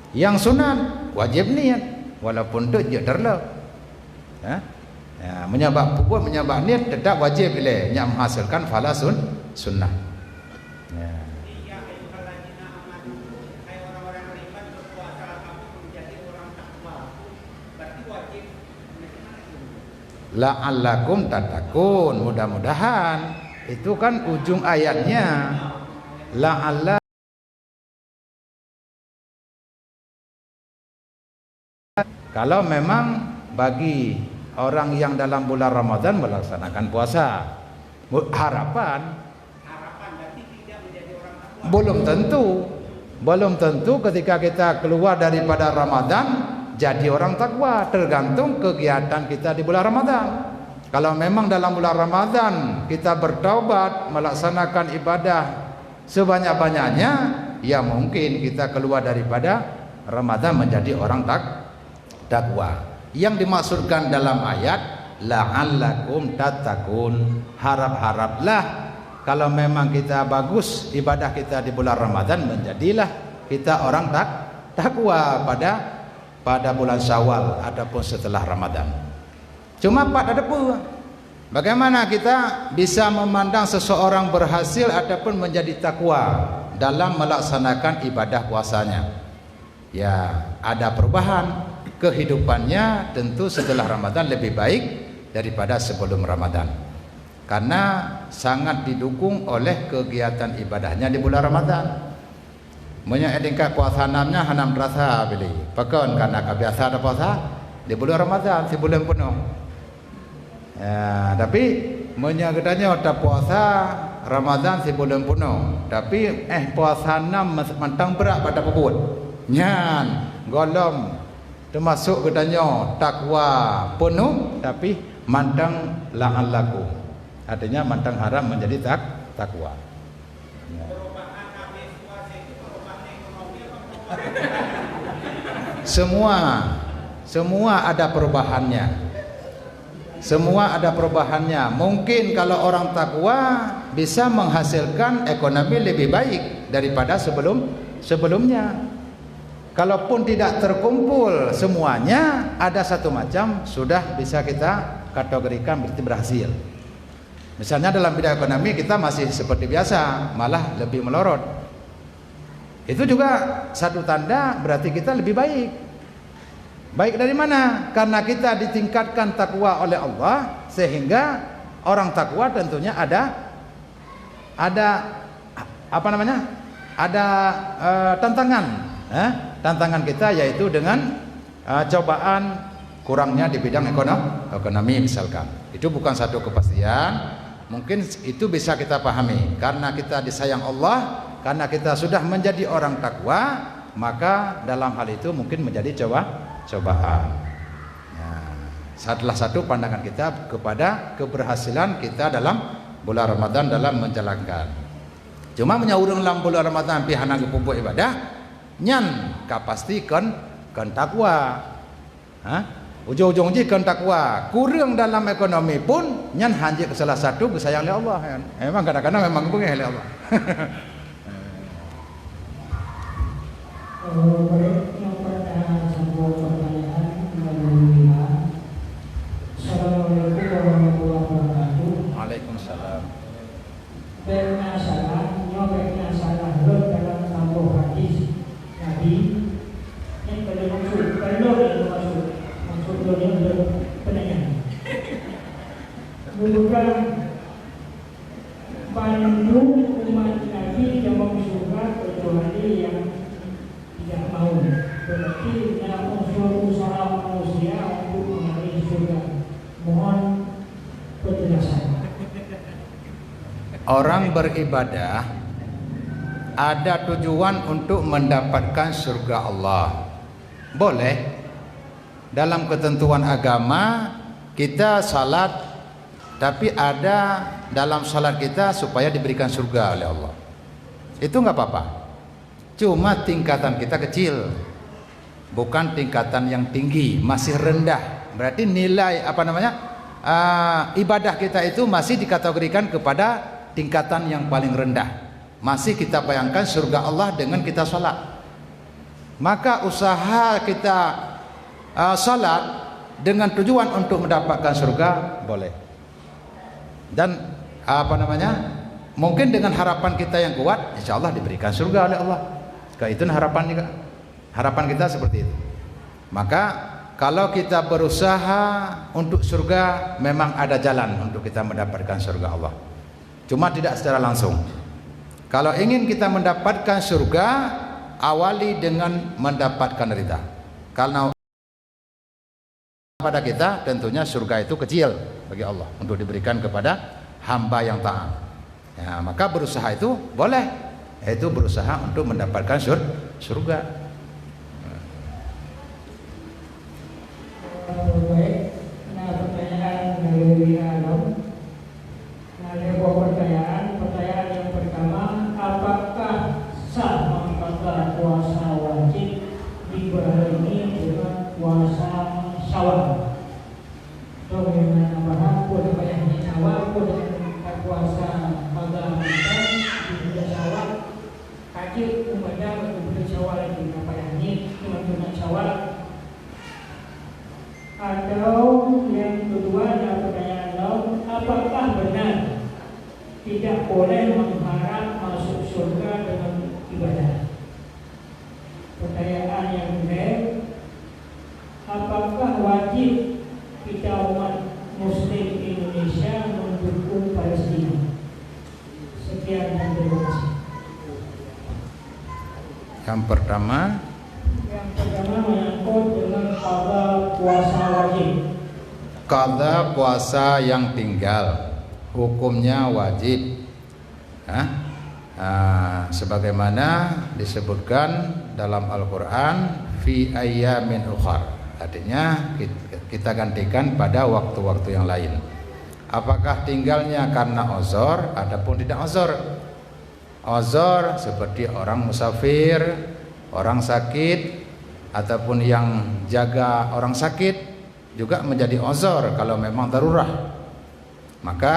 Nyang sunat, wajib niat, walaupun teuk jeuet teurlok. Ha? Ya, meunyoe bak peubuet, meunyoe bak niet, tetap wajib ilée, nyak menghasilkan pahala sun-, sunnah. Ya. La'allakum tattaqun, mudah-mudahan. Itu kan ujung ayatnya. La'alla Kalau memang bagi orang yang dalam bulan Ramadan melaksanakan puasa, mu-, harapan, belum tentu, belum tentu ketika kita keluar daripada Ramadan jadi orang takwa, tergantung kegiatan kita di bulan Ramadan. Kalau memang dalam bulan Ramadan kita bertaubat, melaksanakan ibadah sebanyak-banyaknya, ya mungkin kita keluar daripada Ramadan menjadi orang tak-, takwa. Yang dimaksudkan dalam ayat, "La'allakum tattaqun", harap-haraplah kalau memang kita bagus ibadah kita di bulan Ramadan, menjadilah kita orang tak-, takwa pada, pada bulan Syawal ataupun setelah Ramadan. Cuma pat ada peue. Bagaimana kita bisa memandang seseorang berhasil ataupun menjadi takwa dalam melaksanakan ibadah puasanya? Ya, ada perubahan. Kehidupannya tentu setelah Ramadan lebih baik daripada sebelum Ramadan. Karena sangat didukung oleh kegiatan ibadahnya di bulan Ramadan. Meunyoe tingkat puasa nam nyan hana meurasa bili. Pakon, karena ka biasa tapuasa di bulan Ramadan sibuleuen peunoh. Ya, tapi meunyoe geutanyoe tapuasa Ramadan sibuleuen peunoh, tapi éh puasa nam mas-, mantong brat bak tapeubuet. Nyan gohlom teumasok geutanyoe takwa peunoh, tapi mantong la'allakum. Artinya mantong harap menjadi tak-, takwa. Ya. Semua, semua ada perubahannya. Semua ada perubahannya. Mungkin kalau orang takwa bisa menghasilkan ekonomi lebih baik daripada sebelum, sebelumnya. Kalaupun tidak terkumpul semuanya, ada satu macam sudah bisa kita kategorikan berarti berhasil. Misalnya dalam bidang ekonomi kita masih seperti biasa, malah lebih melorot. Itu juga satu tanda berarti kita lebih baik. Baik dari mana? Karena kita ditingkatkan takwa oleh Allah, sehingga orang takwa tentunya ada ada apa namanya? Ada eh, tantangan, eh? Tantangan kita yaitu dengan eh, cobaan kurangnya di bidang ekono- ekonomi misalkan. Itu bukan satu kepastian. Mungkin itu bisa kita pahami karena kita disayang Allah, karena kita sudah menjadi orang takwa, maka dalam hal itu mungkin menjadi coba cobaan. Ya. Salah satu pandangan kita kepada keberhasilan kita dalam bulan Ramadan dalam menjalankan. Cuma meunyoe ureuëng lam bulan Ramadan pih hana geupeubuet ibadah, nyan ka pasti kon kon takwa. Ha? Ujong-ujong jih kon takwa. Kureueng dalam ekonomi pun nyan hanjeuet salah satu geusayang lé Allah. Memang kadang-kadang memang geupeugah lé Allah. Baik, yang pertama sebuah pertanyaan melalui WA. Assalamualaikum warahmatullahi wabarakatuh. Waalaikumsalam. Bèk na salah, nyoe bèk na salah rot dalam saboh hadis Nabi. Nyan ka lheueh maksud, ka lheueh lé maksud. Maksud lôn nyoe lôn peuneunyan. Bukan bandum umat Nabi jamong syurga kecuali yang tidak mau. Berarti na unsur usaha manusia untuk mengalih syurga. Mohon penjelasan. Orang beribadah ada tujuan untuk mendapatkan surga Allah. Boleh. Dalam ketentuan agama, kita salat, tapi ada dalam salat kita supaya diberikan surga oleh Allah. Itu nggak apa-apa. Cuma tingkatan kita kecil. Bukan tingkatan yang tinggi, masih rendah. Berarti nilai apa namanya? Ah, ibadah kita itu masih dikategorikan kepada tingkatan yang paling rendah. Masih kita bayangkan surga Allah dengan kita salat. Maka usaha kita ah, salat dengan tujuan untuk mendapatkan surga boleh. Dan apa namanya? Mungkin dengan harapan kita yang kuat, insya Allah diberikan surga oleh Allah. Ke itu harapan juga. Harapan kita seperti itu. Maka kalau kita berusaha untuk surga, memang ada jalan untuk kita mendapatkan surga Allah. Cuma tidak secara langsung. Kalau ingin kita mendapatkan surga, awali dengan mendapatkan ridha. Karena pada kita tentunya surga itu kecil bagi Allah untuk diberikan kepada hamba yang taat. Ya, maka berusaha itu boleh, yaitu berusaha untuk mendapatkan sur surga. Baik, nah pertanyaan dari Alam. Nah, ada dua pertanyaan. Pertanyaan yang pertama, apakah sah mengkata puasa wajib dibarengi dengan puasa Syawal? Atau dengan apa pun apa yang di Syawal pun dengan puasa pada Ramadan di bulan Syawal, kaji umat dan bulan Syawal itu apa yang ni cuma sunat Syawal. Atau yang kedua adalah pertanyaan lain, apakah benar tidak boleh mengharap masuk surga dengan ibadah? Pertanyaan yang kedua, apakah wajib kita umat Muslim Indonesia mendukung Palestina? Sekian dan terima kasih. Yang pertama, Yang pertama menyangkut dengan qada puasa wajib. Qada puasa yang tinggal hukumnya wajib. Hah? Ah, sebagaimana disebutkan dalam Al-Quran, fi ayyamin ukhar. Artinya kit- kita gantikan pada waktu-waktu yang lain. Apakah tinggalnya karena uzur ataupun tidak uzur? Uzur seperti orang musafir, orang sakit, ataupun yang jaga orang sakit juga menjadi uzur kalau memang darurat. Maka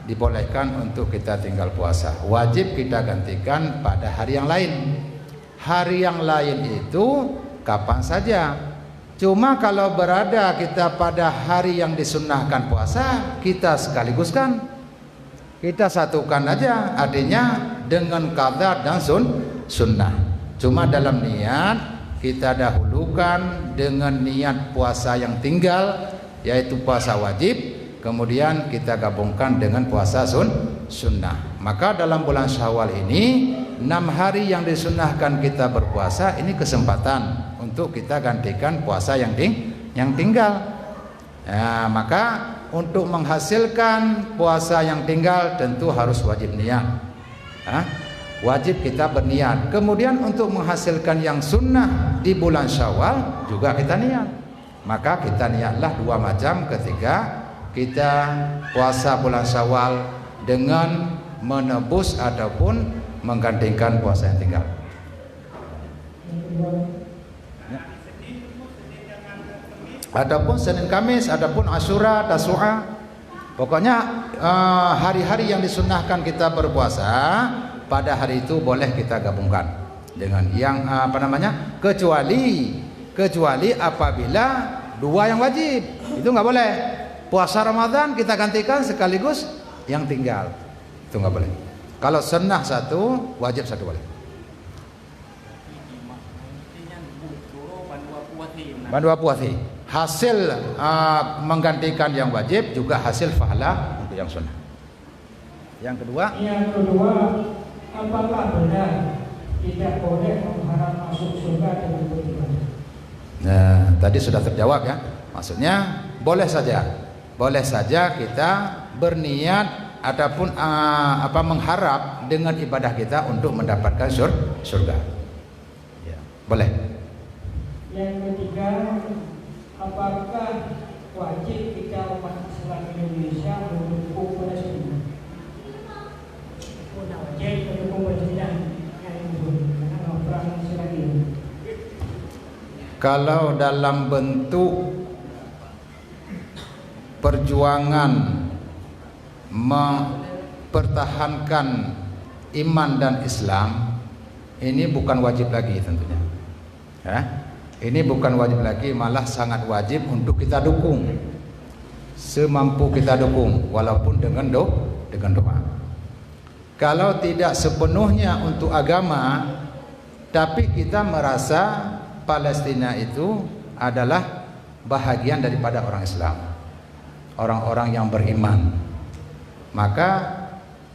dibolehkan untuk kita tinggal puasa. Wajib kita gantikan pada hari yang lain. Hari yang lain itu kapan saja. Cuma kalau berada kita pada hari yang disunnahkan puasa, kita sekaliguskan. Kita satukan aja, artinya dengan qada dan sun-, sunnah. Cuma dalam niat, kita dahulukan dengan niat puasa yang tinggal, yaitu puasa wajib, kemudian kita gabungkan dengan puasa sun-, sunnah. Maka dalam bulan Syawal ini, enam hari yang disunnahkan kita berpuasa, ini kesempatan untuk kita gantikan puasa yang ting-, yang tinggal. Ya, maka untuk menghasilkan puasa yang tinggal tentu harus wajib niat. Ha? Wajib kita berniat. Kemudian untuk menghasilkan yang sunnah di bulan Syawal juga kita niat. Maka kita niatlah dua macam ketika kita puasa bulan Syawal dengan menebus ataupun menggantikan puasa yang tinggal. Ya. Ataupun Senin Kamis, ataupun Asyura, Tasu'a. Pokoknya, eh, hari-hari yang disunnahkan kita berpuasa, pada hari itu boleh kita gabungkan dengan yang, eh, apa namanya, kecuali, kecuali apabila dua yang wajib. Itu nggak boleh. Puasa Ramadan kita gantikan sekaligus yang tinggal. Itu nggak boleh. Kalau sunnah satu, wajib satu boleh. Bandua puasi. Hasil, ah, menggantikan yang wajib juga hasil pahala untuk yang sunnah. Yang kedua. Yang kedua, apakah benar tidak boleh mengharap masuk surga dengan beribadah? Nah, tadi sudah terjawab ya. Maksudnya, boleh saja. Boleh saja kita berniat ataupun, ah, apa, mengharap dengan ibadah kita untuk mendapatkan sur-, surga. Ya, boleh. Yang ketiga, apakah wajib kita umat Islam Indonesia mendukung Palestina? Wajib mendukung Palestina yang karena perang Israel. Kalau dalam bentuk perjuangan mempertahankan iman dan Islam, ini bukan wajib lagi tentunya. Ya, ini bukan wajib lagi, malah sangat wajib untuk kita dukung. Semampu kita dukung, walaupun dengan do-, dengan doa. Kalau tidak sepenuhnya untuk agama, tapi kita merasa Palestina itu adalah bahagian daripada orang Islam, orang-orang yang beriman, maka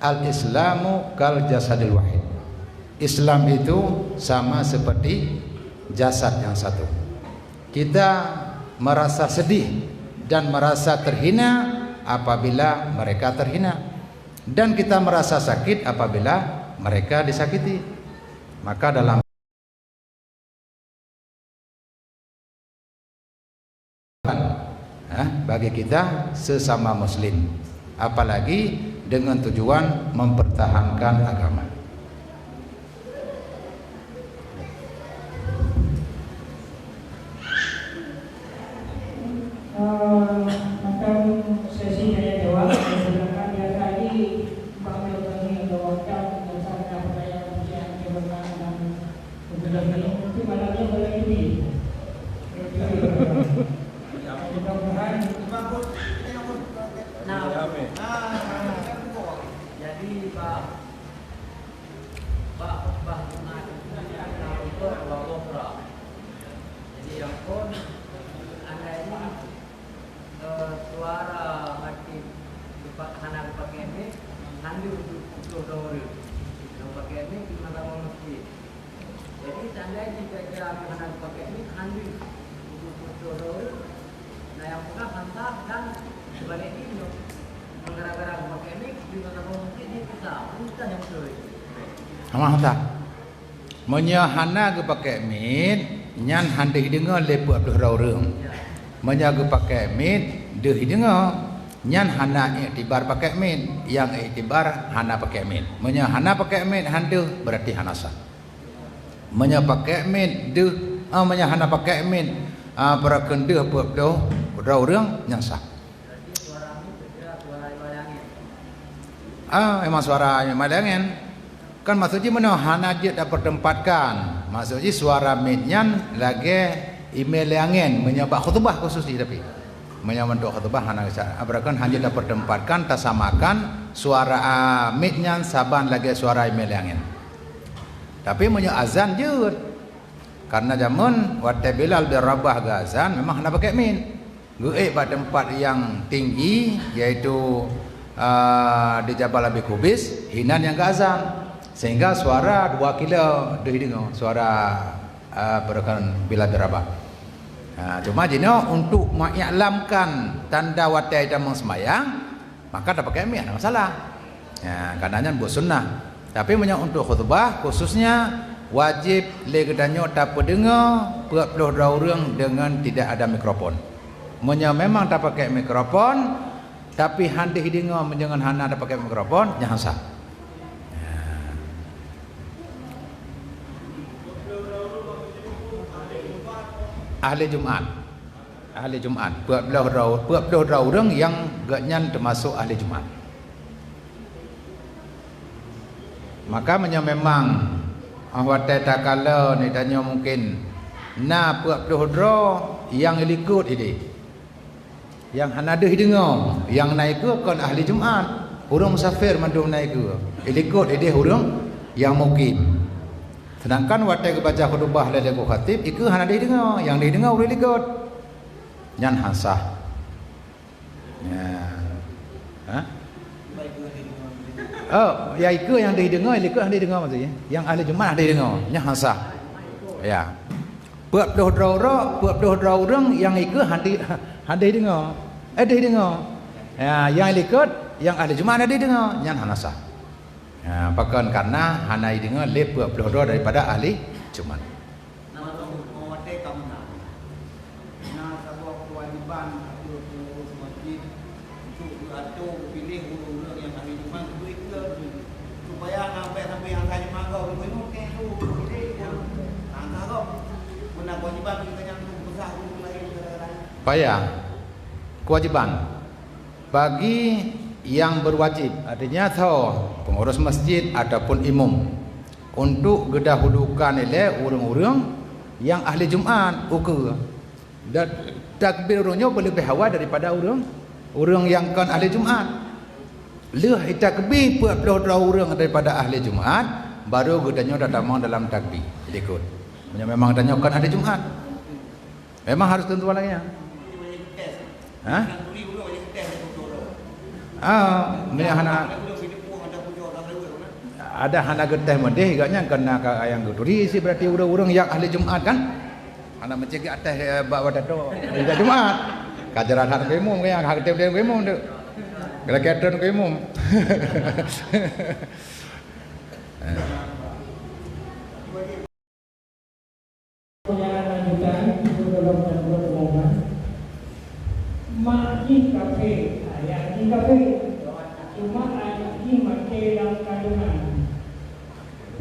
al-Islamu kal jasadil wahid. Islam itu sama seperti jasad yang satu. Kita merasa sedih dan merasa terhina apabila mereka terhina. Dan kita merasa sakit apabila mereka disakiti. Maka dalam, eh, bagi kita sesama muslim, apalagi dengan tujuan mempertahankan agama. Eh, macam sesi tanya jawab, silakan biasa lagi Bang Joni atau Bang Cam, biasa ada pertanyaan-pertanyaan yang berkaitan dengan kebetulan ini. Mungkin malamnya boleh cuti. Boleh cuti. Mudah-mudahan. Nah, jadi, Pak, Bak khutbah Jumat itu kan untuk dua boh pra. Jadi, yang phon, andai ni, eh, suara hati gepa-, hana geupakèk mic, hana untuk putôh dua ureueng. Geupakèk mic di mahkamah masjid. Jadi, seandai jih kira-kira hana geupakèk mic, hana untuk putôh dua ureueng, nah, nyang peugah hanta dan sebaliknya, gara-gara geupakèk mic, di mahkamah masjid dia pisah. Bukan nyang beutôi. Hana hanta. Meunyoe hana geupakèk mic, nyan hana jideungoe lé peuet ploh droe ureueng. Meunyoe geupakèk mic, deuh jideungoe, nyan hana iktibar pakèk mic, nyang iktibar hana pakèk mic. Meunyoe hana pakèk mic, han deuh, berarti hana sah. Meunyoe pakèk mic deuh, ah, meunyoe hana pakèk mic, ah, peurakeun deuh peuet ploh droe ureueng, nyan sah. Ah, memang suara Imam Malik angén. Kan maksud jih meunoe hana jeuet tapeuteumpatkan. Maksud jih suara miet nyan lagée imé lé angén meunyoe bak khutubah khusos jih tapi. Meunyoe untuk khutubah hana sa-, apa kan hana jeuet tapeuteumpatkan, tasamakan suara, a, miet nyan saban lagée suara imé lé angén. Tapi meunyoe azan jeuet. Karena jameun watée Bilal bin Rabah geuazan memang hana pakai miet. Geuék bak teumpat nyang tinggi, yaitu, a, di Jabal Abi Kubais, hinan nyang geuazan. Sehingga suara dua kilo deuh deungoe, suara, a, peureukan Bilal bin Rabah. Ha, cuma jinoe untuk mengiklamkan tanda watée tamong seumayang, maka tapakai miet hana masalah. Ya, karena nyan buet sunnah. Tapi meunyoe untuk khutubah khususnya wajéb lé geutanyoe tapeudeungoe peuet ploh droe ureuëng deungon tidak ada mikrofon. Meunyoe memang tapakai mikrofon, tapi han deuh deungoe meunyoe hana tapakai mikrofon, nyan hana sah. Ya. Ahli Jumat. Ahli Jumat, peuet ploh droe, peuet ploh droe ureuëng nyang geuhnyan teumasok ahli Jumat. Maka meunyoe memang, ah, watée takalon tanyoe mungkin na peuet ploh droe nyang likot ideh, nyang hana deuh deungoe, nyang na ikeue kon ahli Jumat, ureuëng musafir mandum na ikeue, likot ideh ureuëng nyang mukim. Sedangkan watée geubaca khutubah lé lagu khatib, ikeue hana deuh deungoe, nyang deuh deungoe ureuëng likot. Nyan hana sah. Ya. Ha? Oh, ya ikeue nyang deuh deungoe, likot hana deuh deungoe maksudnya. Nyang ahli Jumat hana deuh deungoe, nyan hana sah. Ya. Peuet ploh droe uroe, peuet ploh droe ureuëng nyang ikeue hana deuh, hana deuh deungoe. Eh, deuh deungoe. Ya, nyang likot, nyang ahli Jumat hana deuh deungoe, nyan hana sah. Ya, pakon karena hana jideungoe lé peuet ploh droe daripada ahli Jumat. Na mantong watée ka meunang. Na saboh keuwajéban ateueh peungurus masjid untuk geuatô geupiléh ureuëng-ureuëng nyang ahli Jumat untuk ikeu, supaya na bèk sampai nyang ahli Jumat gob geupeunyoe keu su geupiléh nyang hana gob. Peue na keuwajéban geutanyoe untuk peugah ureuëng laén gara-gara nyan? Payah. Keuwajéban. Bagi nyang berwajib, artinya soe, pengurus masjid ataupun imum, untuk geudahulukan ilée ureuëng-ureuëng nyang ahli Jumat ukeue. Dan takbir ureuëng nyoe beuleubeh awai daripada ureuëng, ureuëng nyang kon ahli Jumat. Lheueh takbir peuet ploh droe ureuëng daripada ahli Jumat, baru geutanyoe tatamong dalam takbir likot. Meunyoe memang tanyoe kon ahli Jumat. Memang harus tentuan lagée nyan. Ha? Ah, meunyoe hana, ada hana geutéh meudeh, gobnyan keunan ka nyang geuturi isi berarti ureuëng-ureuëng nyang ahli Jumat kan? Hana meucegah até, eh, bak watée tu, tidak Jumat. Ka jeurat hana keumum, nyang hak tem keumum tu. Kira-kira keumum. Penyaran lanjutan, ibu tolong dan buat pengumuman. Mak jih kafé, ayah jih kafé. Cuma aneuk jih maté lam kandungan.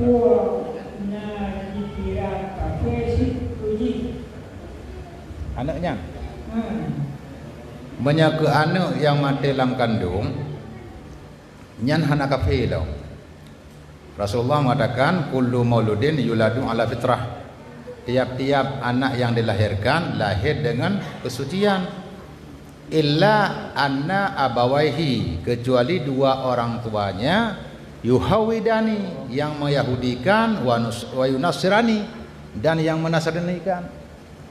Peue na jikira kafé sit keu jih? Aneuk nyan? Hmm. Meunyoe keu aneuk nyang maté lam kandong, nyan hana kafé lom. Rasulullah mengatakan, "Kullu mauludin yuladu ala fitrah." Tiap-tiap anak yang dilahirkan lahir dengan kesucian. Illa anna abawaihi, kecuali dua orang tuanya, yuhawidani, yang meyahudikan, wa nus-, wa yunasirani, dan yang menasranikan.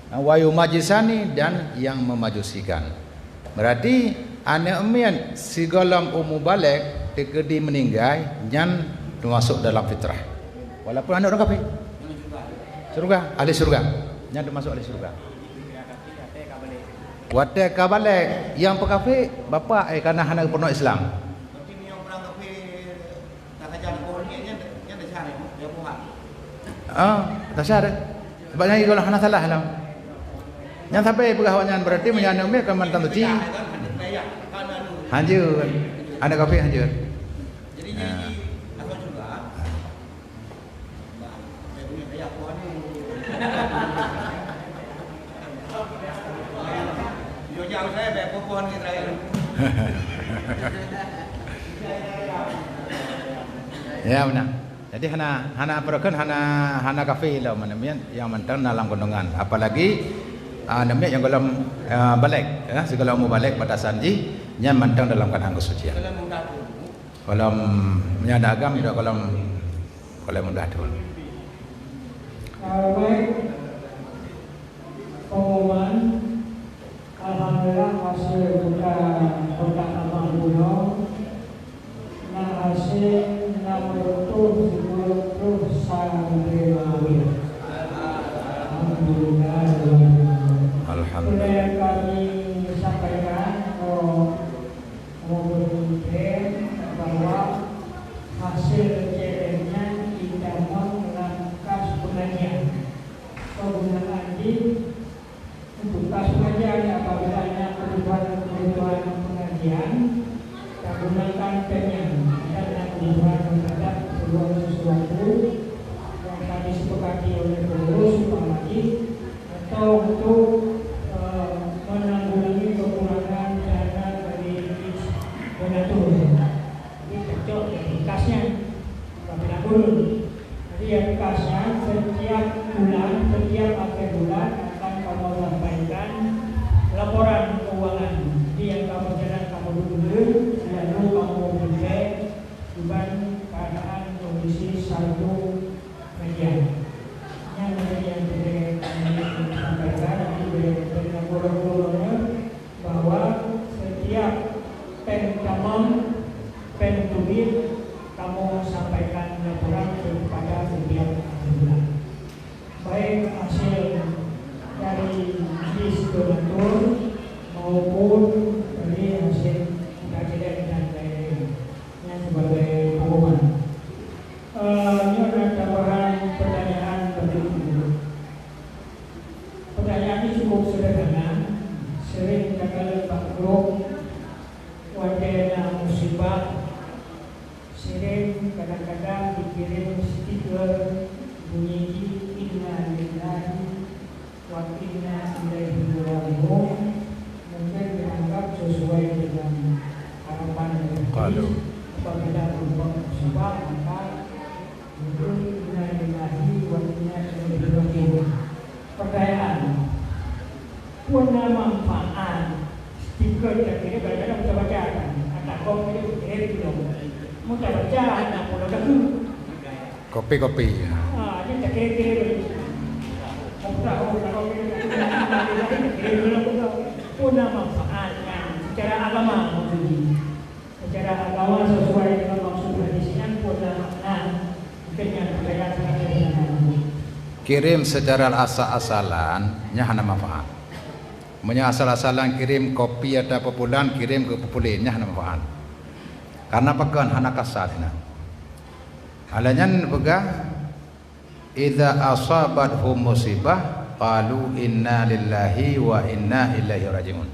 Wa yumajisani, dan yang memajusikan. Berarti aneuk miet sigohlom umu balek teukeudi meuninggai nyan teumasok dalam fitrah. Walaupun aneuk ureuëng kafé. Syurga, ahli syurga. Nyan teumasok ahli syurga. Watée ka balek, nyang peukafé bapak, eh, kana hana geupeurunoe Islam. Ah, tasya deh. Sebab nyan kalau hana salah lah. Nyan sabe peugah awak nyan berarti meunyoe aneuk miet kan mantan suci. Hanjeuet. Aneuk kafé hanjeuet. Ya. Ya, benar. Jadi hana, hana peureukeun, hana, hana kafé lom aneuk miet nyang mantong na lam kandungan. Apalagi, ah, aneuk miet nyang gohlom, ah, balek, ya, sigohlom mubaleg batasan jih, nyan mantong dalam keuadaan keusucian. Gohlom, meunyoe ada agam, gohlom, gohlom mudah thôn. Baik. Pengumuman, alhamdulillah, hasil buka kotak amal bunoe na hasil enam ratus dua puluh satu. Alhamdulillah. Alhamdulillah. Boleh kami sampaikan, oh, Mubuet bahwa hasil challenge nyan jitamong lam kas pengajian. Peugunaan jih untuk kas pengajian apabila na kebutuhan-kebutuhan pengajian, tagunakan pen nyan. Dan na kebutuhan terhadap sebuah sesuatu yang ka disepakati oleh pengurus, umpama jih, atau untuk, eh, menanggulangi kekurangan dana dari donatur. Jadi, cocok jadi kas nyan, apabila turun. Jadi, yang kas nyan setiap bulan, setiap akhir bulan akan kamu sampaikan laporan keuangan. Jadi, yang kamu jalan kamu dulu, lalu kamu berikan kiban keadaan kondisi saldo media. Nyan media yang boleh kami sampaikan, jadi boleh, boleh laporan-laporannya bahwa setiap pen tamong, pen teubiet, kamu sampaikan laporan kepada setiap bulan. Baik hasil dari list donatur maupun dari hasil kajian dan lain-lain. Nyan sebagai pengumuman. Eh, nyoe na tambahan pertanyaan bagi Ibu. Pertanyaan ini cukup sederhana. Sering takalon bak grup, watèe na musibah, sering kadang-kadang dikirim stiker bunyi jih, "Inna lillahi wa inna ilaihi raji'un." Mungkin dianggap sesuai dengan harapan dari Qalu. Apabila berbuat musibah, maka mungkin inna lillahi wa inna ilaihi raji'un. Pertanyaan, peue na manfaat stiker takirim, kadang-kadang tabaca kan, ata kop kirim, kirim dulu. Mun tabaca, hana peue lagèe. Kopi-kopi. Ah, ini tak kira-kira. Mudah, oh, kalau kira-kira, kira-kira, peue na manfaat nyan secara agama maksudnya. Secara agama sesuai dengan maksud hadis nyan peue na makna. Mungkin nyan pertanyaan sangat sederhana. Kirim secara asal-asalan, nyan hana manfaat. Meunyoe asal-asalan kirim kopi atau peue pulan, kirim keu peue pulan, nyan hana manfaat. Karena pakon hana kasat nyan. Alah nyan peugah, "Idza asabathum musibah, qalu inna lillahi wa inna ilaihi raji'un."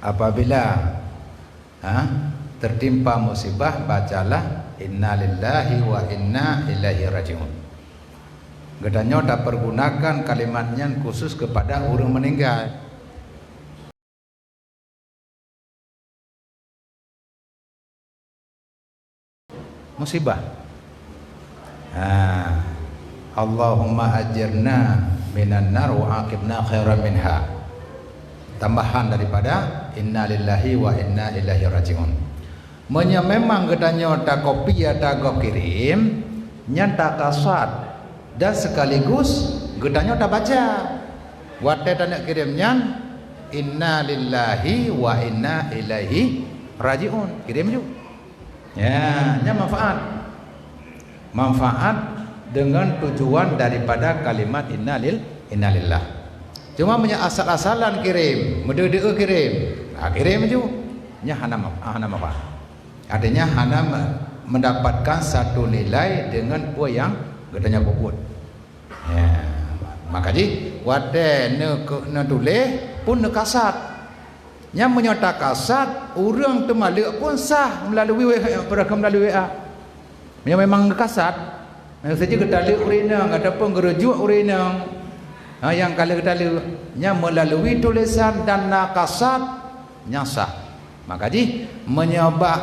Apabila, ha, tertimpa musibah, bacalah, "Inna lillahi wa inna ilaihi raji'un." Geutanyoe tapergunakan kalimat nyan khusus kepada ureuëng meuninggai. Musibah. Ha. "Allahumma ajirna minan nar wa aqibna khairan minha." Tambahan daripada inna lillahi wa inna ilaihi raji'un. Meunyoe memang geutanyoe takopi atau gob kirim, nyan takasat dan sekaligus geutanyoe tabaca. Watée taneuk kirém nyan, "Inna lillahi wa inna ilaihi raji'un." Kirém ju. Ya, nyan manfaat. Manfaat dengan tujuan daripada kalimat inna lil-, inna lillah. Cuma meunyoe asal-asalan kirém, meudeuh-deuh kirém, ha, kirém ju. Nyan hana ma-, hana manfaat. Artinya hana me-, mendapatkan satu nilai dengan peue nyang geutanyoe peubuet. Ya, maka jih watée neu-, neutuléh pun neukasat. Nyan meunyoe takasat, ureuëng teumaleuek pun sah meulalu W A, meulalu W A. Meunyoe memang geukasat, meunyoe saja geutaleuek ureuëng inong ataupun geurujuk ureuëng inong, ha, nyang ka lheueh geutaleuek, nyan meulalu tulésan dan na kasat, nyan sah. Maka jih meunyoe bak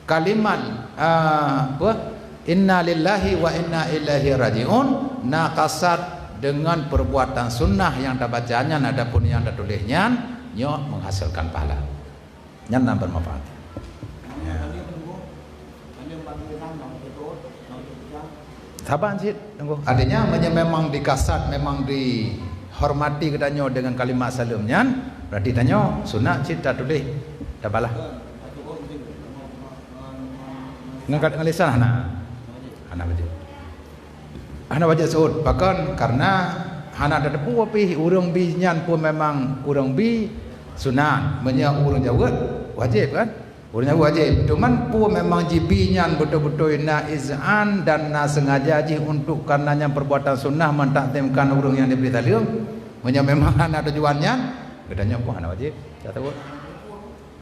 kalimat, ah, apa, Inna lillahi wa inna ilaihi raji'un, na kasad dengan perbuatan sunnah yang tabaca nyan ataupun yang tatuléh nyan, nyoe menghasilkan pahala. Nyan na bermanfaat. Ya. Saban cit, tunggu. Artinya, meunyoe memang dikasad, memang dihormati geutanyoe dengan kalimat saleuem nyan, berarti tanyoe sunat cit tatuléh, tabalah. Ngon ka-, ngon lisan hana. Hana wajéb. Hana wajéb seuôt. Pakon? Karena hana tateupeue pih ureuëng bi nyan peue memang ureuëng bi sunat. Meunyoe ureuëng jaweueb, wajéb kan? Ureuëng jaweueb wajéb. Cuman peue memang jibi nyan beutôi-beutôi na izan dan na sengaja jih untuk karena nyan perbuatan sunnah mentakzimkan ureuëng nyang dibri saleuem. Meunyoe memang hana tujuan nyan, geutanyoe pun hana wajéb. Ka seuôt.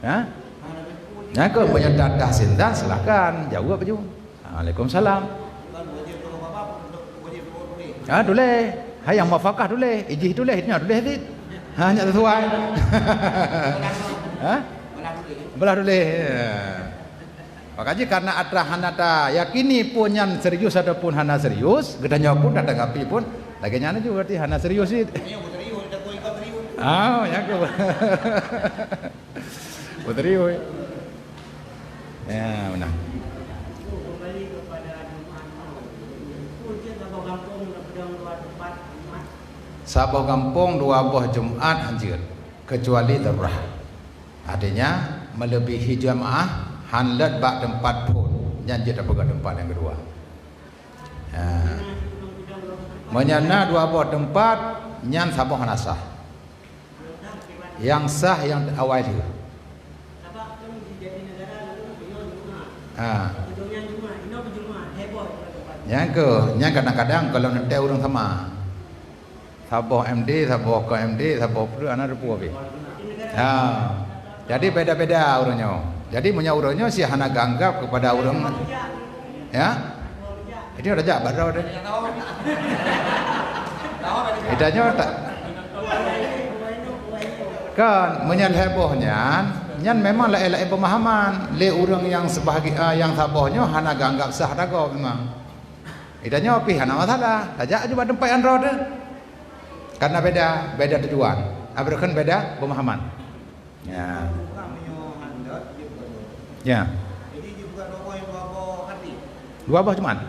Ha? Nyang keu meunyoe tadah sinta, silahkan jaweueb ju. Waalaikumsalam. Ha, tuléh. Hai nyang muwafakah tuléh, ijih tuléh, nyoe tuléh cit. Ha, nyak sesuai. Ha? Beulah tuléh. Ya. Maka jih karena atra hana tayakini peue nyan serius ataupun hana serius, geutanyoe pun tatanggapi pun lagée nyan ju, berarti hana serius cit. Ah, ya ke? Putri, oi. Ya, benar. Saboh gampông dua boh Jumat hanjeuet, kecuali darurat. Artinya, melebihi jamaah han leuet bak teumpat phon, nyan jeuet tapeugah teumpat nyang keudua. Ha. Meunyoe na dua boh teumpat, nyan saboh hana sah. Nyang sah nyang awai lheueh. Ha. Nyang keu, nyang kadang-kadang kalau neutée ureuëng sama. Saboh M D, saboh kon M D, saboh peue, hana teupeue pih. Ha. Jadi beda-beda ureuëng nyoe. Jadi meunyoe ureuëng nyoe si hana geuanggap kepada ureuëng, ya. Jadi raja bak droe deh. Kita nyoe tak. Kan meunyoe lhée boh nyan, nyan memang laén-laén pemahaman. Lé ureuëng nyang seubahagi-, ah, nyang saboh nyoe hana geuanggap sah dagoe memang. Ita nyoe pih hana masalah, tajak aju bak teumpat nyang droe teuh. Karena beda, beda tujuan. Abreukheun beda pemahaman. Ya. Ya. Dua boh Jumat.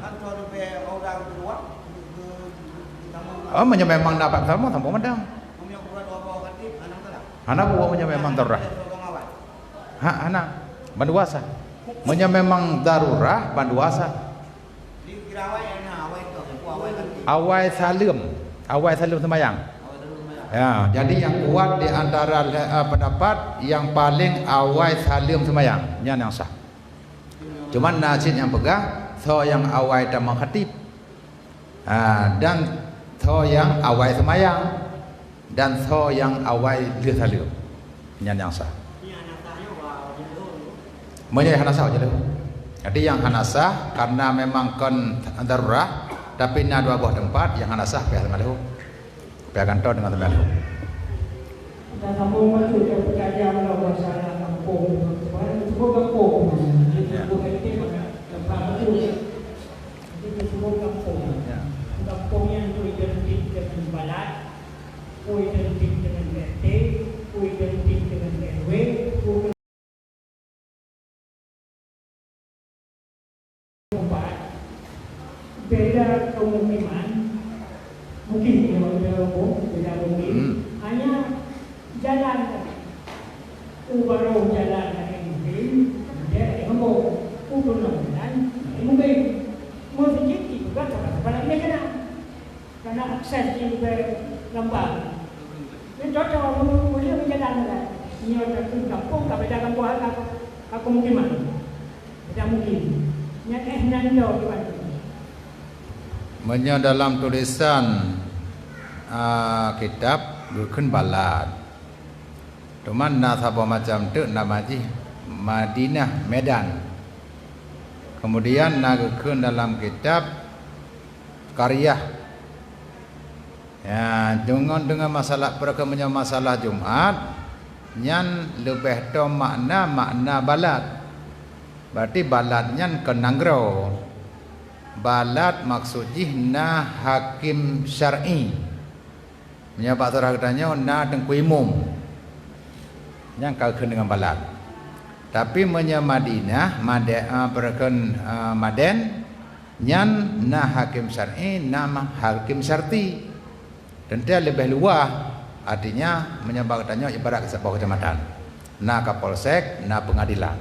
Oh, meunyoe memang na pat sama, sama madang. Hana buah meunyoe memang darurat. Ha, hana. Bandua sah. Meunyoe memang darurat, bandua sah. Awai saleuem, awai saleuem seumayang. Ya, jadi nyang kuat di antara le-, eh, pendapat nyang paleng awai saleuem seumayang, nyan nyang sah. Cuman na cit nyang peugah, soe nyang awai tamong khatib. Ha, dan soe nyang awai seumayang. Dan soe nyang awai lheueh saleuem, nyan nyang sah. Meunyoe hana sah, jadi. Jadi nyang hana sah karena memang kon darurat, tapi na dua boh teumpat nyang hana sah payah seumayang lheueh. Payah gantoe deungon seumayang lheueh. Kita sambung balik ke perkajian masalah kampung. Sebut kampung. Ya. Sebut kampung. Jadi, teusebut gampông. Ya. Gampông nyan ku identik deungon balat, ku identik deungon R T, ku identik deungon R W, ku tempat. Beda pemukiman, mungkin ya, beda kampung, beda mungkin. Hmm. Hanya jalan saja. U barô jalan laén mungkin, kemudian laén mampu. U keunong jalan laén mungkin. Meuseujid jih juga saban-saban laén jalan. Karena akses jih leubeh gampang. Nyoe contoh, meunyoe jalan kan. Nyoe contoh gampông ka beda gampông ka, ka pemukiman. Beda mungkin. Nyan eh nan do kiban. Meunyoe dalam tulisan, a, kitab geukheun balat. Teuma na saboh macam teuk nama jih Madinah Medan. Kemudian na geukheun dalam kitab Qaryah. Ya, deungon, deungon masalah, peue keuh meunyoe masalah Jumat, nyan leubeh tom makna, makna balat. Berarti balat nyan kon nanggroe. Balad maksud jih na hakim syar'i. Meunyoe bak syedara geutanyoe na teungku imum. Nyan ka geukheun deungon balad. Tapi meunyoe Madinah, Made-, eh, peue kheun, eh, Maden, nyan na hakim syar'i, na ma-, hakim syarti. Teuntèe leubeh luwah, artinya meunyoe bak geutanyoe ibarat saboh keucamatan. Na kapolsek, na peungadilan.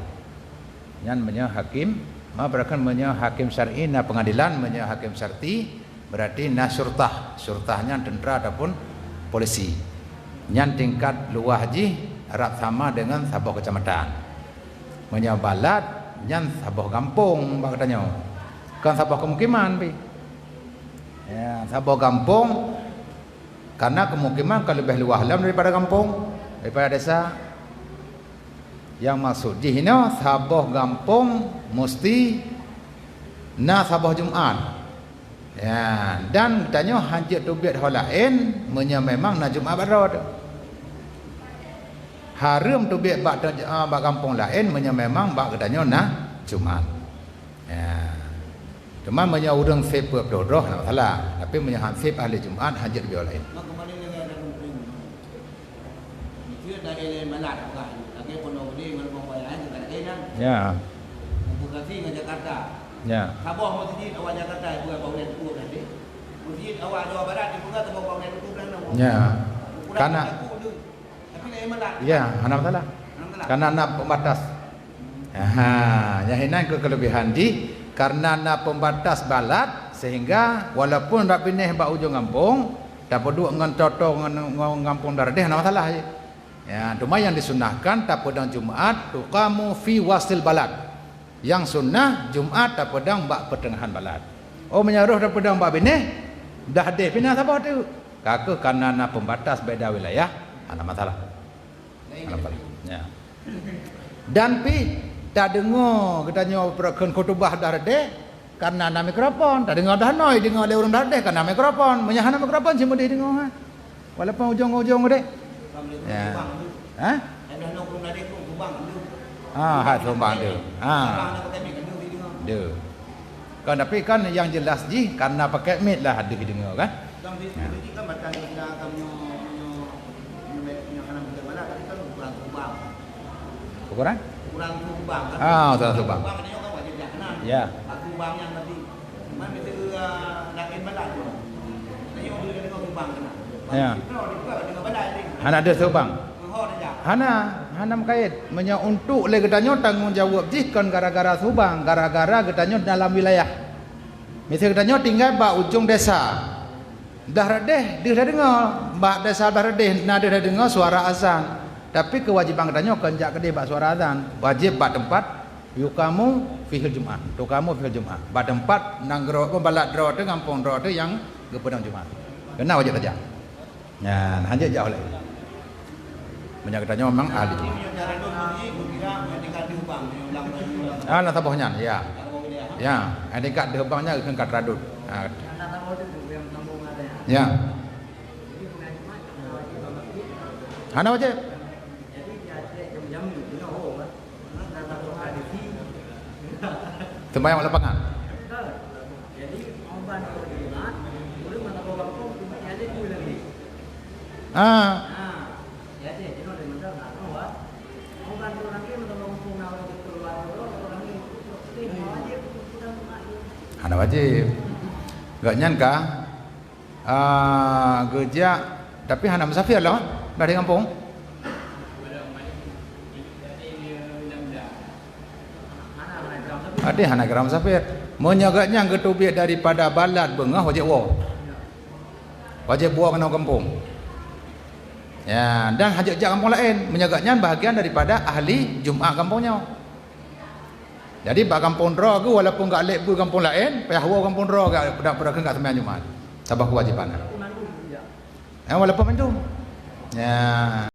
Nyan meunyoe hakim, ma, peue kheun meunyoe hakim syar'i na peungadilan, meunyoe hakim syarti, Berarti na syurtah. Syurtah nyan teuntera ataupun polisi. Nyan tingkat luwah jih rab sama deungon saboh keucamatan. Meunyoe balad, nyan saboh gampông bak geutanyoe. Kon saboh keumukiman pih. Ya, saboh gampông, karena keumukiman ka leubeh luwah lom daripada gampông, daripada desa. Nyang maksud jih inoe saboh gampông musti na saboh Jumat. Ya, dan geutanyoe hanjeuet teubiet ho laén meunyoe memang na Jumat bak droe teuh. Hareuem teubiet bak, ah, bak gampông laén meunyoe memang bak geutanyoe na Jumat. Ya. Teuma meunyoe ureuëng sép peuet ploh droe hana masalah, tapi meunyoe han sép ahli Jumat hanjeuet teubiet ho laén. Miseue dari Malat peugah, lagèe Pondok Gede ngon Lubang Buaya, eh, dekat lagèe nyan. Ya. Komunikasi ngon Jakarta. Ya. Saboh meuseujid awak Jakarta ipeugah bak ulèe tutoe tadi. Meuseujid awak Jawa Barat ipeugah saboh bak ulèe tutoe tadi. Ya. Ukuran karena aku tu. Tapi lain Malat. Ya, hana masalah. Hana masalah. Karena na pembatas. Aha, nyang hinan keu keulebihan jih, karena na pembatas balad, sehingga walaupun rab binéh bak ujong gampông, tapeuduek ngon toto ngon, ngon gampông Dara Deh, hana masalah jih. Ya, cuma nyang disunnahkan tapeudong Jumat tuqamu fi wasil balad. Nyang sunnah Jumat tapeudong bak peuteungahan balad. Oh, meunyoe roh tapeudong bak binéh, Dara Deh pih na saboh teuk. Ka keuh kana na pembatas beda wilayah, hana masalah. Hana masalah. Ya. Dan pih tadeungoe geutanyoe peue kheun khutubah Dara Deh, Karena na mikrofon, tadeungoe dah noi, deungoe lé ureuëng Dara Deh, karena mikrofon. Meunyoe hana mikrofon, cit meudeh deungoe, ha. Walaupun ujong-ujong deh. Ya. Ha? Ah, hai Subang tu. Ha. Tu. Kan, tapi kan yang jelas jih, karena pakai mic lah deh deungoe, kan? Ya. Ukuran? Ukuran Subang, kan? Ah, ukuran Subang. Subang ni kan wajib dah kenal. Ya. Bak Subang yang tadi. Cuma mesti, ah, nak main balat tu. Saya orang boleh dengar Subang kena. Ya. Bang Fitro ni bukan dengar balat ni. Hana ada Subang. Mahal aja. Hana, hana mengkait. Meunyoe untuk lé geutanyoe tanggung jawab jih kon gara-gara Subang, gara-gara geutanyoe dalam wilayah. Miseu geutanyoe tinggai bak ujong desa. Dara Deh deuh tadeungoe, bak desa Dara Deh na deuh tadeungoe suara azan. Tapi keuwajéban geutanyoe kon jak keudeh bak suara azan, wajéb bak teumpat yuqamu fihil Jumat, tuqamu fihil Jumat. Bak teumpat nanggroe, balat droe teuh, gampông droe teuh nyang geupeudong Jumat. Keunan wajéb tajak. Nyan, hanjeuet jak lé. Meunyoe geutanyoe memang ahli Jumat. Ah, na saboh nyan, ya. Ya, nyang tingkat deuh bang nyan kheun ka taradud. Ha. Ya. Hana wajéb. Sembahyang lapangan. Ah. Hana wajéb. Gobnyan ka, ah, geujak, tapi hana musafir lah, dari gampông. Arti hana kira musafir. Meunyoe gobnyan geuteubiet daripada balat beungoh, wajéb woe. Wajéb woe keunoe gampông. Ya, dan hanjeuet jak gampông laén. Meunyoe gobnyan bahagian daripada ahli Jumat gampông nyoe. Jadi, bak gampông droe geuh, walaupun gak lét beuh gampông laén, payah woe gampông droe gak, peudang-peudang gak seumayang Jumat. Sabab keuwajéban. Eh, walaupun mandum. Ya.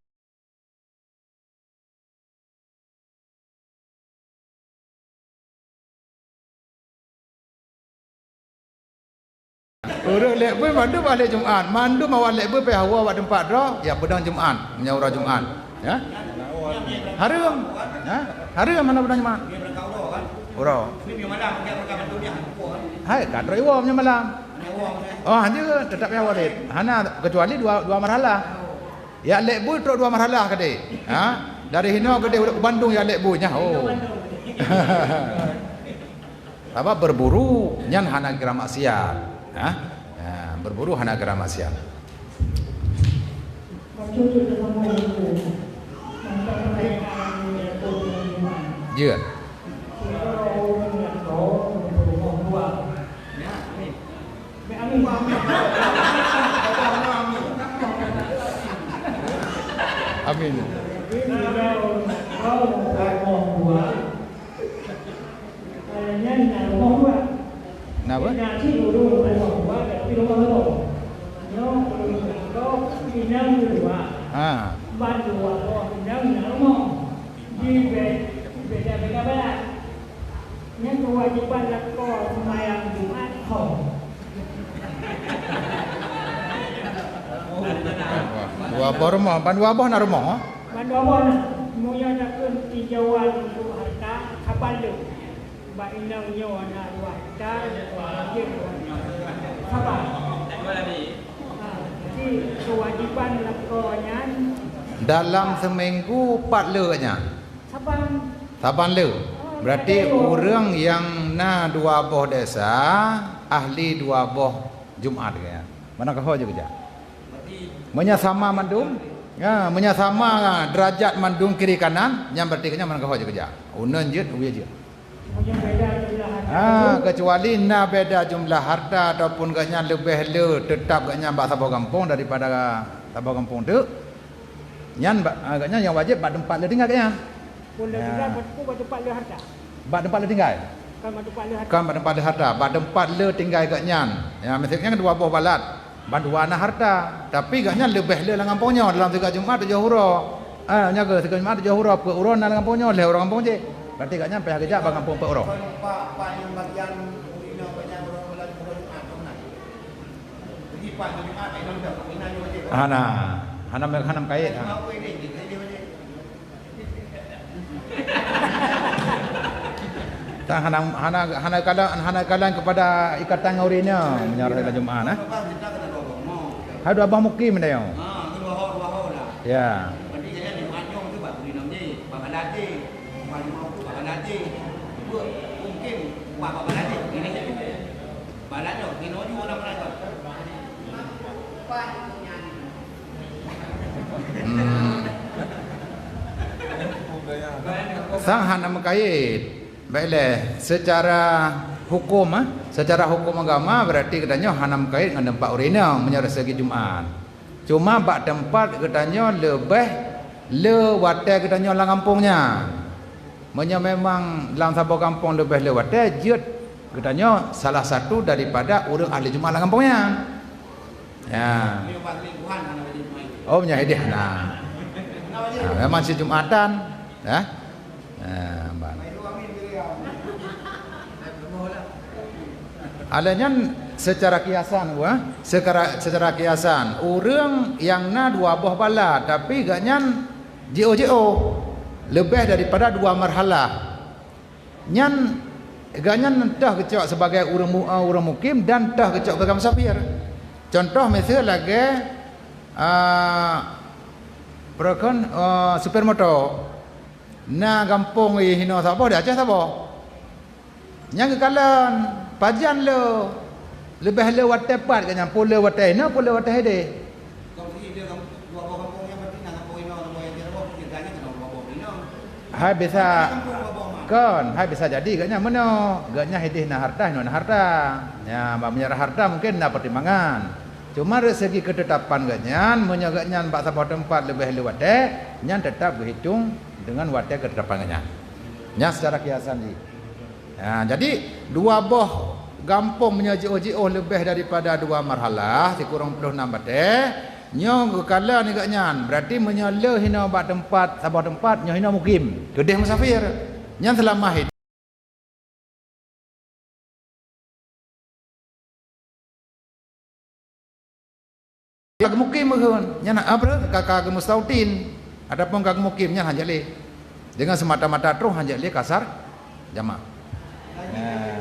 Ureuëng lét beuh mandum ahli Jumat, mandum awak lét beuh payah woe bak teumpat droe, ya peudong Jumat, meunyoe uroe Jumat. Ya? Hareuem. Ya? Hareuem hana peudong Jumat. Uroe. Hai, ka trok iwoe nyoe malam. Oh, hana, tetap ya wajib. Hana, kecuali dua, dua marhalah. Ya lek bui trok dua marhalah keudeh. Ha? Dari hino keudeh u Bandung ya lek bui nyan. Oh. Sabab berburu nyan hana kira maksiat. Ha? Ha, berburu hana kira maksiat. Jeuet. Amin. Napa? Ha. Nyan keuwajéban lakoe seumayang Jumat ho. Dua boh rumoh, ban dua boh na rumoh. Ban dua boh na. Meunyoe takheun tinjauan untuk harta, saban le. Bak inong nyoe na dua harta, dua wajéb, dua saban. Ha, jadi keuwajéban lakoe nyan dalam seminggu pat le nyan. Saban. Saban le. Berarti ureuëng nyang na dua boh desa, ahli dua boh Jumat geuh nyan. Meunan ka ho jeuet keujak. Meunyoe sama mandum, ya, meunyoe sama derajat mandum kiri kanan, nyan berarti geuh nyan meunan ka ho jeuet keujak. Uneun jeuet, uye jeuet. Ha, kecuali na beda jumlah harta ataupun geuh nyan leubeh le, tetap geuh nyan bak saboh gampông daripada saboh gampông teuk. Nyan ba-, ha, geuh nyan nyang wajéb bak teumpat le tinggai geuh nyan. Pun dah tinggal, bak, bak teumpat le harta. Bak teumpat le tinggai. Kan bak teumpat le harta. Kan bak teumpat le harta. Bak teumpat le tinggai geuh nyan. Ya, misalnya kan dua boh balat. Ban dua na harta. Tapi geuh nyan leubeh le lam gampông nyoe dalam sigoe Jumat tujoh uroe. Ah, nyaga sigoe Jumat tujoh uroe, peuet uroe na lam gampông nyoe, lhée uroe gampông jih. Berarti geuh nyan payah geujak bak gampông peuet uroe. Hana, hana, hana meukaét, ha. Tan hana, hana, hana kalan, hana kalan keupada ikatan ngon ureuëng inong meunyoe hari Jumaat, eh. Hai dua boh mukim nyoe. Ya. Hmm. Sang hana meukaét. Baiklah, secara hukum, ah, secara hukum agama berarti geutanyoe hana meukaét ngon teumpat ureuëng inong meunyoe segi Jumaat. Cuma bak teumpat geutanyoe leubeh le watée geutanyoe lam gampông nyan. Meunyoe memang lam saboh gampông leubeh le watée, jeuet geutanyoe salah satu daripada ureuëng ahli Jumaat lam gampông nyan. Ya. Oh, meunyoe ideh na. Nah, memang si Jumatan, ya. Nah, ban. Alheuh nyan secara kiasan, wah, secara, secara kiasan, ureuëng nyang na dua boh balat, tapi geuh nyan jiôh-jiôh leubeh daripada dua marhalah. Nyan, geuh nyan toh geucok sebagai ureuëng mu-, eh, ureuëng mukim dan toh geucok sebagai musafir. Contoh miseu lagée, ah, peue kheun, eh, supir moto. Na gampông i hinoe saboh, di Aceh saboh. Nyang geukalon, pajan le, leubeh le watée pat geuh nyan, peue le watée hinoe, peue le watée ideh. Hai bisa, kon, hai bisa jadi geuh nyan meunoe. Geuh nyan ideh na harta, hinoe na harta. Nya, bak meunyoe harta mungken na pertimbangan. Cuma dari segi ketetapan geuh nyan, meunyoe geuh nyan bak saboh teumpat leubeh le watée, nyan tetap geuhitong deungon watée ketetapan geuh nyan. Nyan secara kiasan jih. Ha, jadi dua boh gampông meunyoe jiôh-jiôh leubeh daripada dua marhalah, sikureueng ploh nam batée, nyoe geukalon geuh nyan. Berarti meunyoe le hinoe bak teumpat, saboh teumpat, nyoe hinoe mukim, keudeh musafir. Nyan seulama hid- Ka geumukim meuhon, nyan apa, ka, ka geumustautin ataupun ka geumukim, nyan hanjeuet lé. Deungon seumata-mata troh hanjeuet lé kasar jamak. Nah.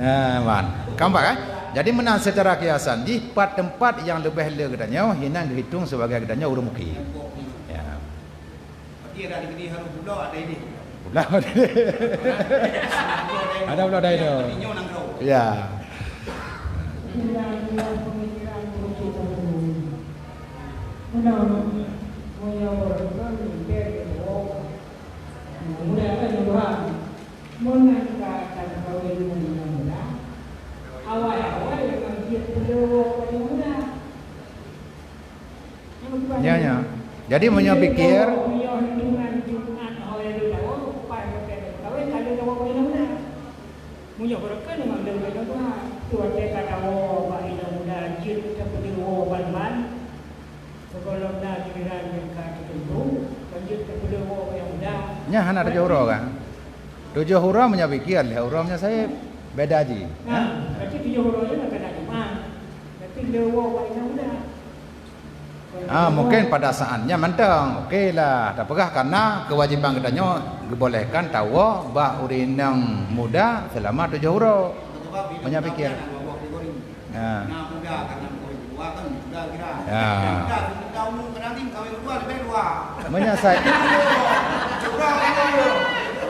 Nah, man. Nampak, kan? Jadi, meunan secara kiasan jih, pat teumpat nyang leubeh le geutanyoe, hinan geuhitong sebagai geutanyoe ureueng mukim. Ya. Berarti ada di sini harus pula ada ini. Pula. Ada pula ada itu. Ya. Mudah-mudahan Meunan ka takawén ngon nyang muda, awai-awai lam masjid peuleuwoe nyang muda. Ya, ya. Jadi, meunyoe pikir, meunyoe hitungan Jumat ho lhèe tawoe, pai pakai kawén, ka lheueh tawoe nyang muda. Meunyoe beureukat memang lheueh nyang muda. Tu watèe ka tawoe bak nyang muda, jeuet tapeuleuwoe ban-ban. Sigohlom na giliran nyang ka teuteumpo, lanjut teupeuleuwoe nyang muda. Nyan hana tujoh uroe kan? Tujoh uroe meunyoe pikir, lhèe uroe meunyoe sayép. Beda jih. Nah, berarti tujoh uroe nyan ka na Jumat. Berarti leuwoe bak nyang muda. Ah, mungkin pada saat nyan mantong. Oke lah, tapeugah karena kewajiban geutanyoe geubolehkan tawoe bak ureueng inong muda selama tujoh uroe. Meunyoe pikir. Ya. Ya. Meunyoe sa-,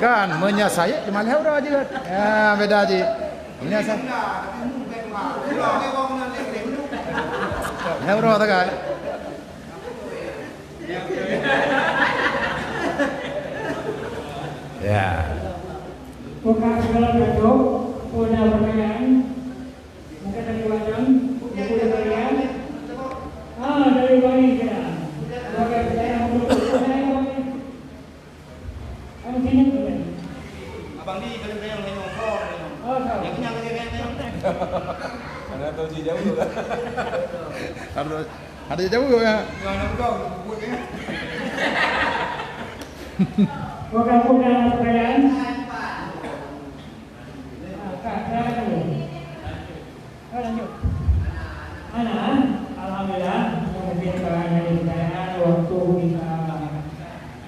kan, meunyoe sayép cuma lhèe uroe jeuet. Ya, beda jih. Meunyoe sa-, lhèe uroe sagai. Ya. Buka segala pintu, punya pertanyaan. Mungkin dari Batam, buku dari Batam. Ah, dari Bali, ya. Dari Batam, buku dari Bali. Kamu sini, bukan? Abang ni, kalau tayang, tayang, oh, tayang. Oh, tahu. Yang kenyang, kenyang, kenyang. Karena tahu dia jauh, kan? Harus, harus jauh, ya. Yang nak pegang, buku ni. Bukan, bukan, pertanyaan. Alhamdulillah, mungkin karena dari pertanyaan waktu kita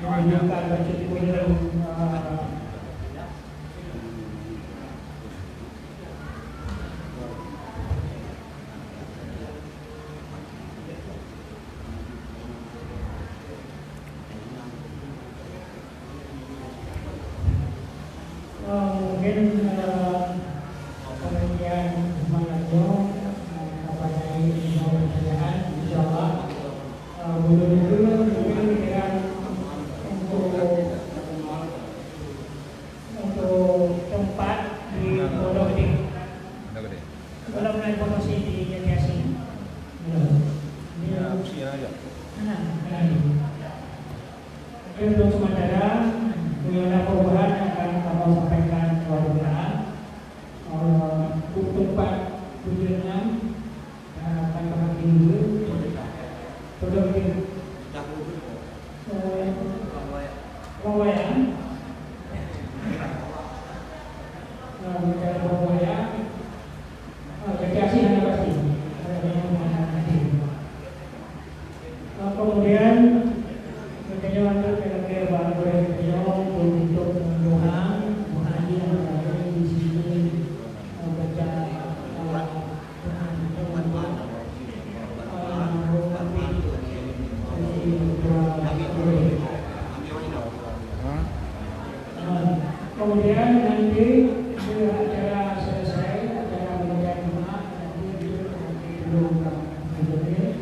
menunjukkan baca tulis, eh, Eh, mungkin, eh, penelitian malam nyoe, eh, kepada ibu pertanyaan, insyaallah, eh, guru-guru mungkin pikiran untuk, untuk tempat di Pondok Gede. Pondok Gede. Kalau mulai promosi di Jati Asih. Belum. Ya, usia aja. Nah, nah. Oke, untuk sementara, beliau ada perubahan yang akan kamu sampaikan kepada kita. Eh, untuk tempat tujuh enam, eh, akan berhenti dulu. Pondok Gede. Eh, Pondok Gede. Eh, bicara Pondok Gede. Ah, Jati Asih hana pasti. Hana pasti. Ah, kemudian, geutanyoe anggap kira-kira barang gurèe geutanyoe untuk, untuk doa, doa haji yang berada di sini, ah, baca, ah, doa untuk, ah, almarhum Habib Rizieq Putra Gurèe. Kemudian nanti bila acara selesai, acara pembacaan Jumat, nanti kita akan dulu ke Al-Fatihah.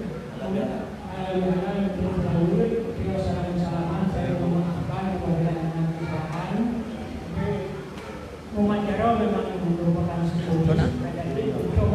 Beliau salam-salaman, saya memaafkan kepada anak kesalahan. Jadi, Muhammad Jaro memang merupakan sepuh, jadi untuk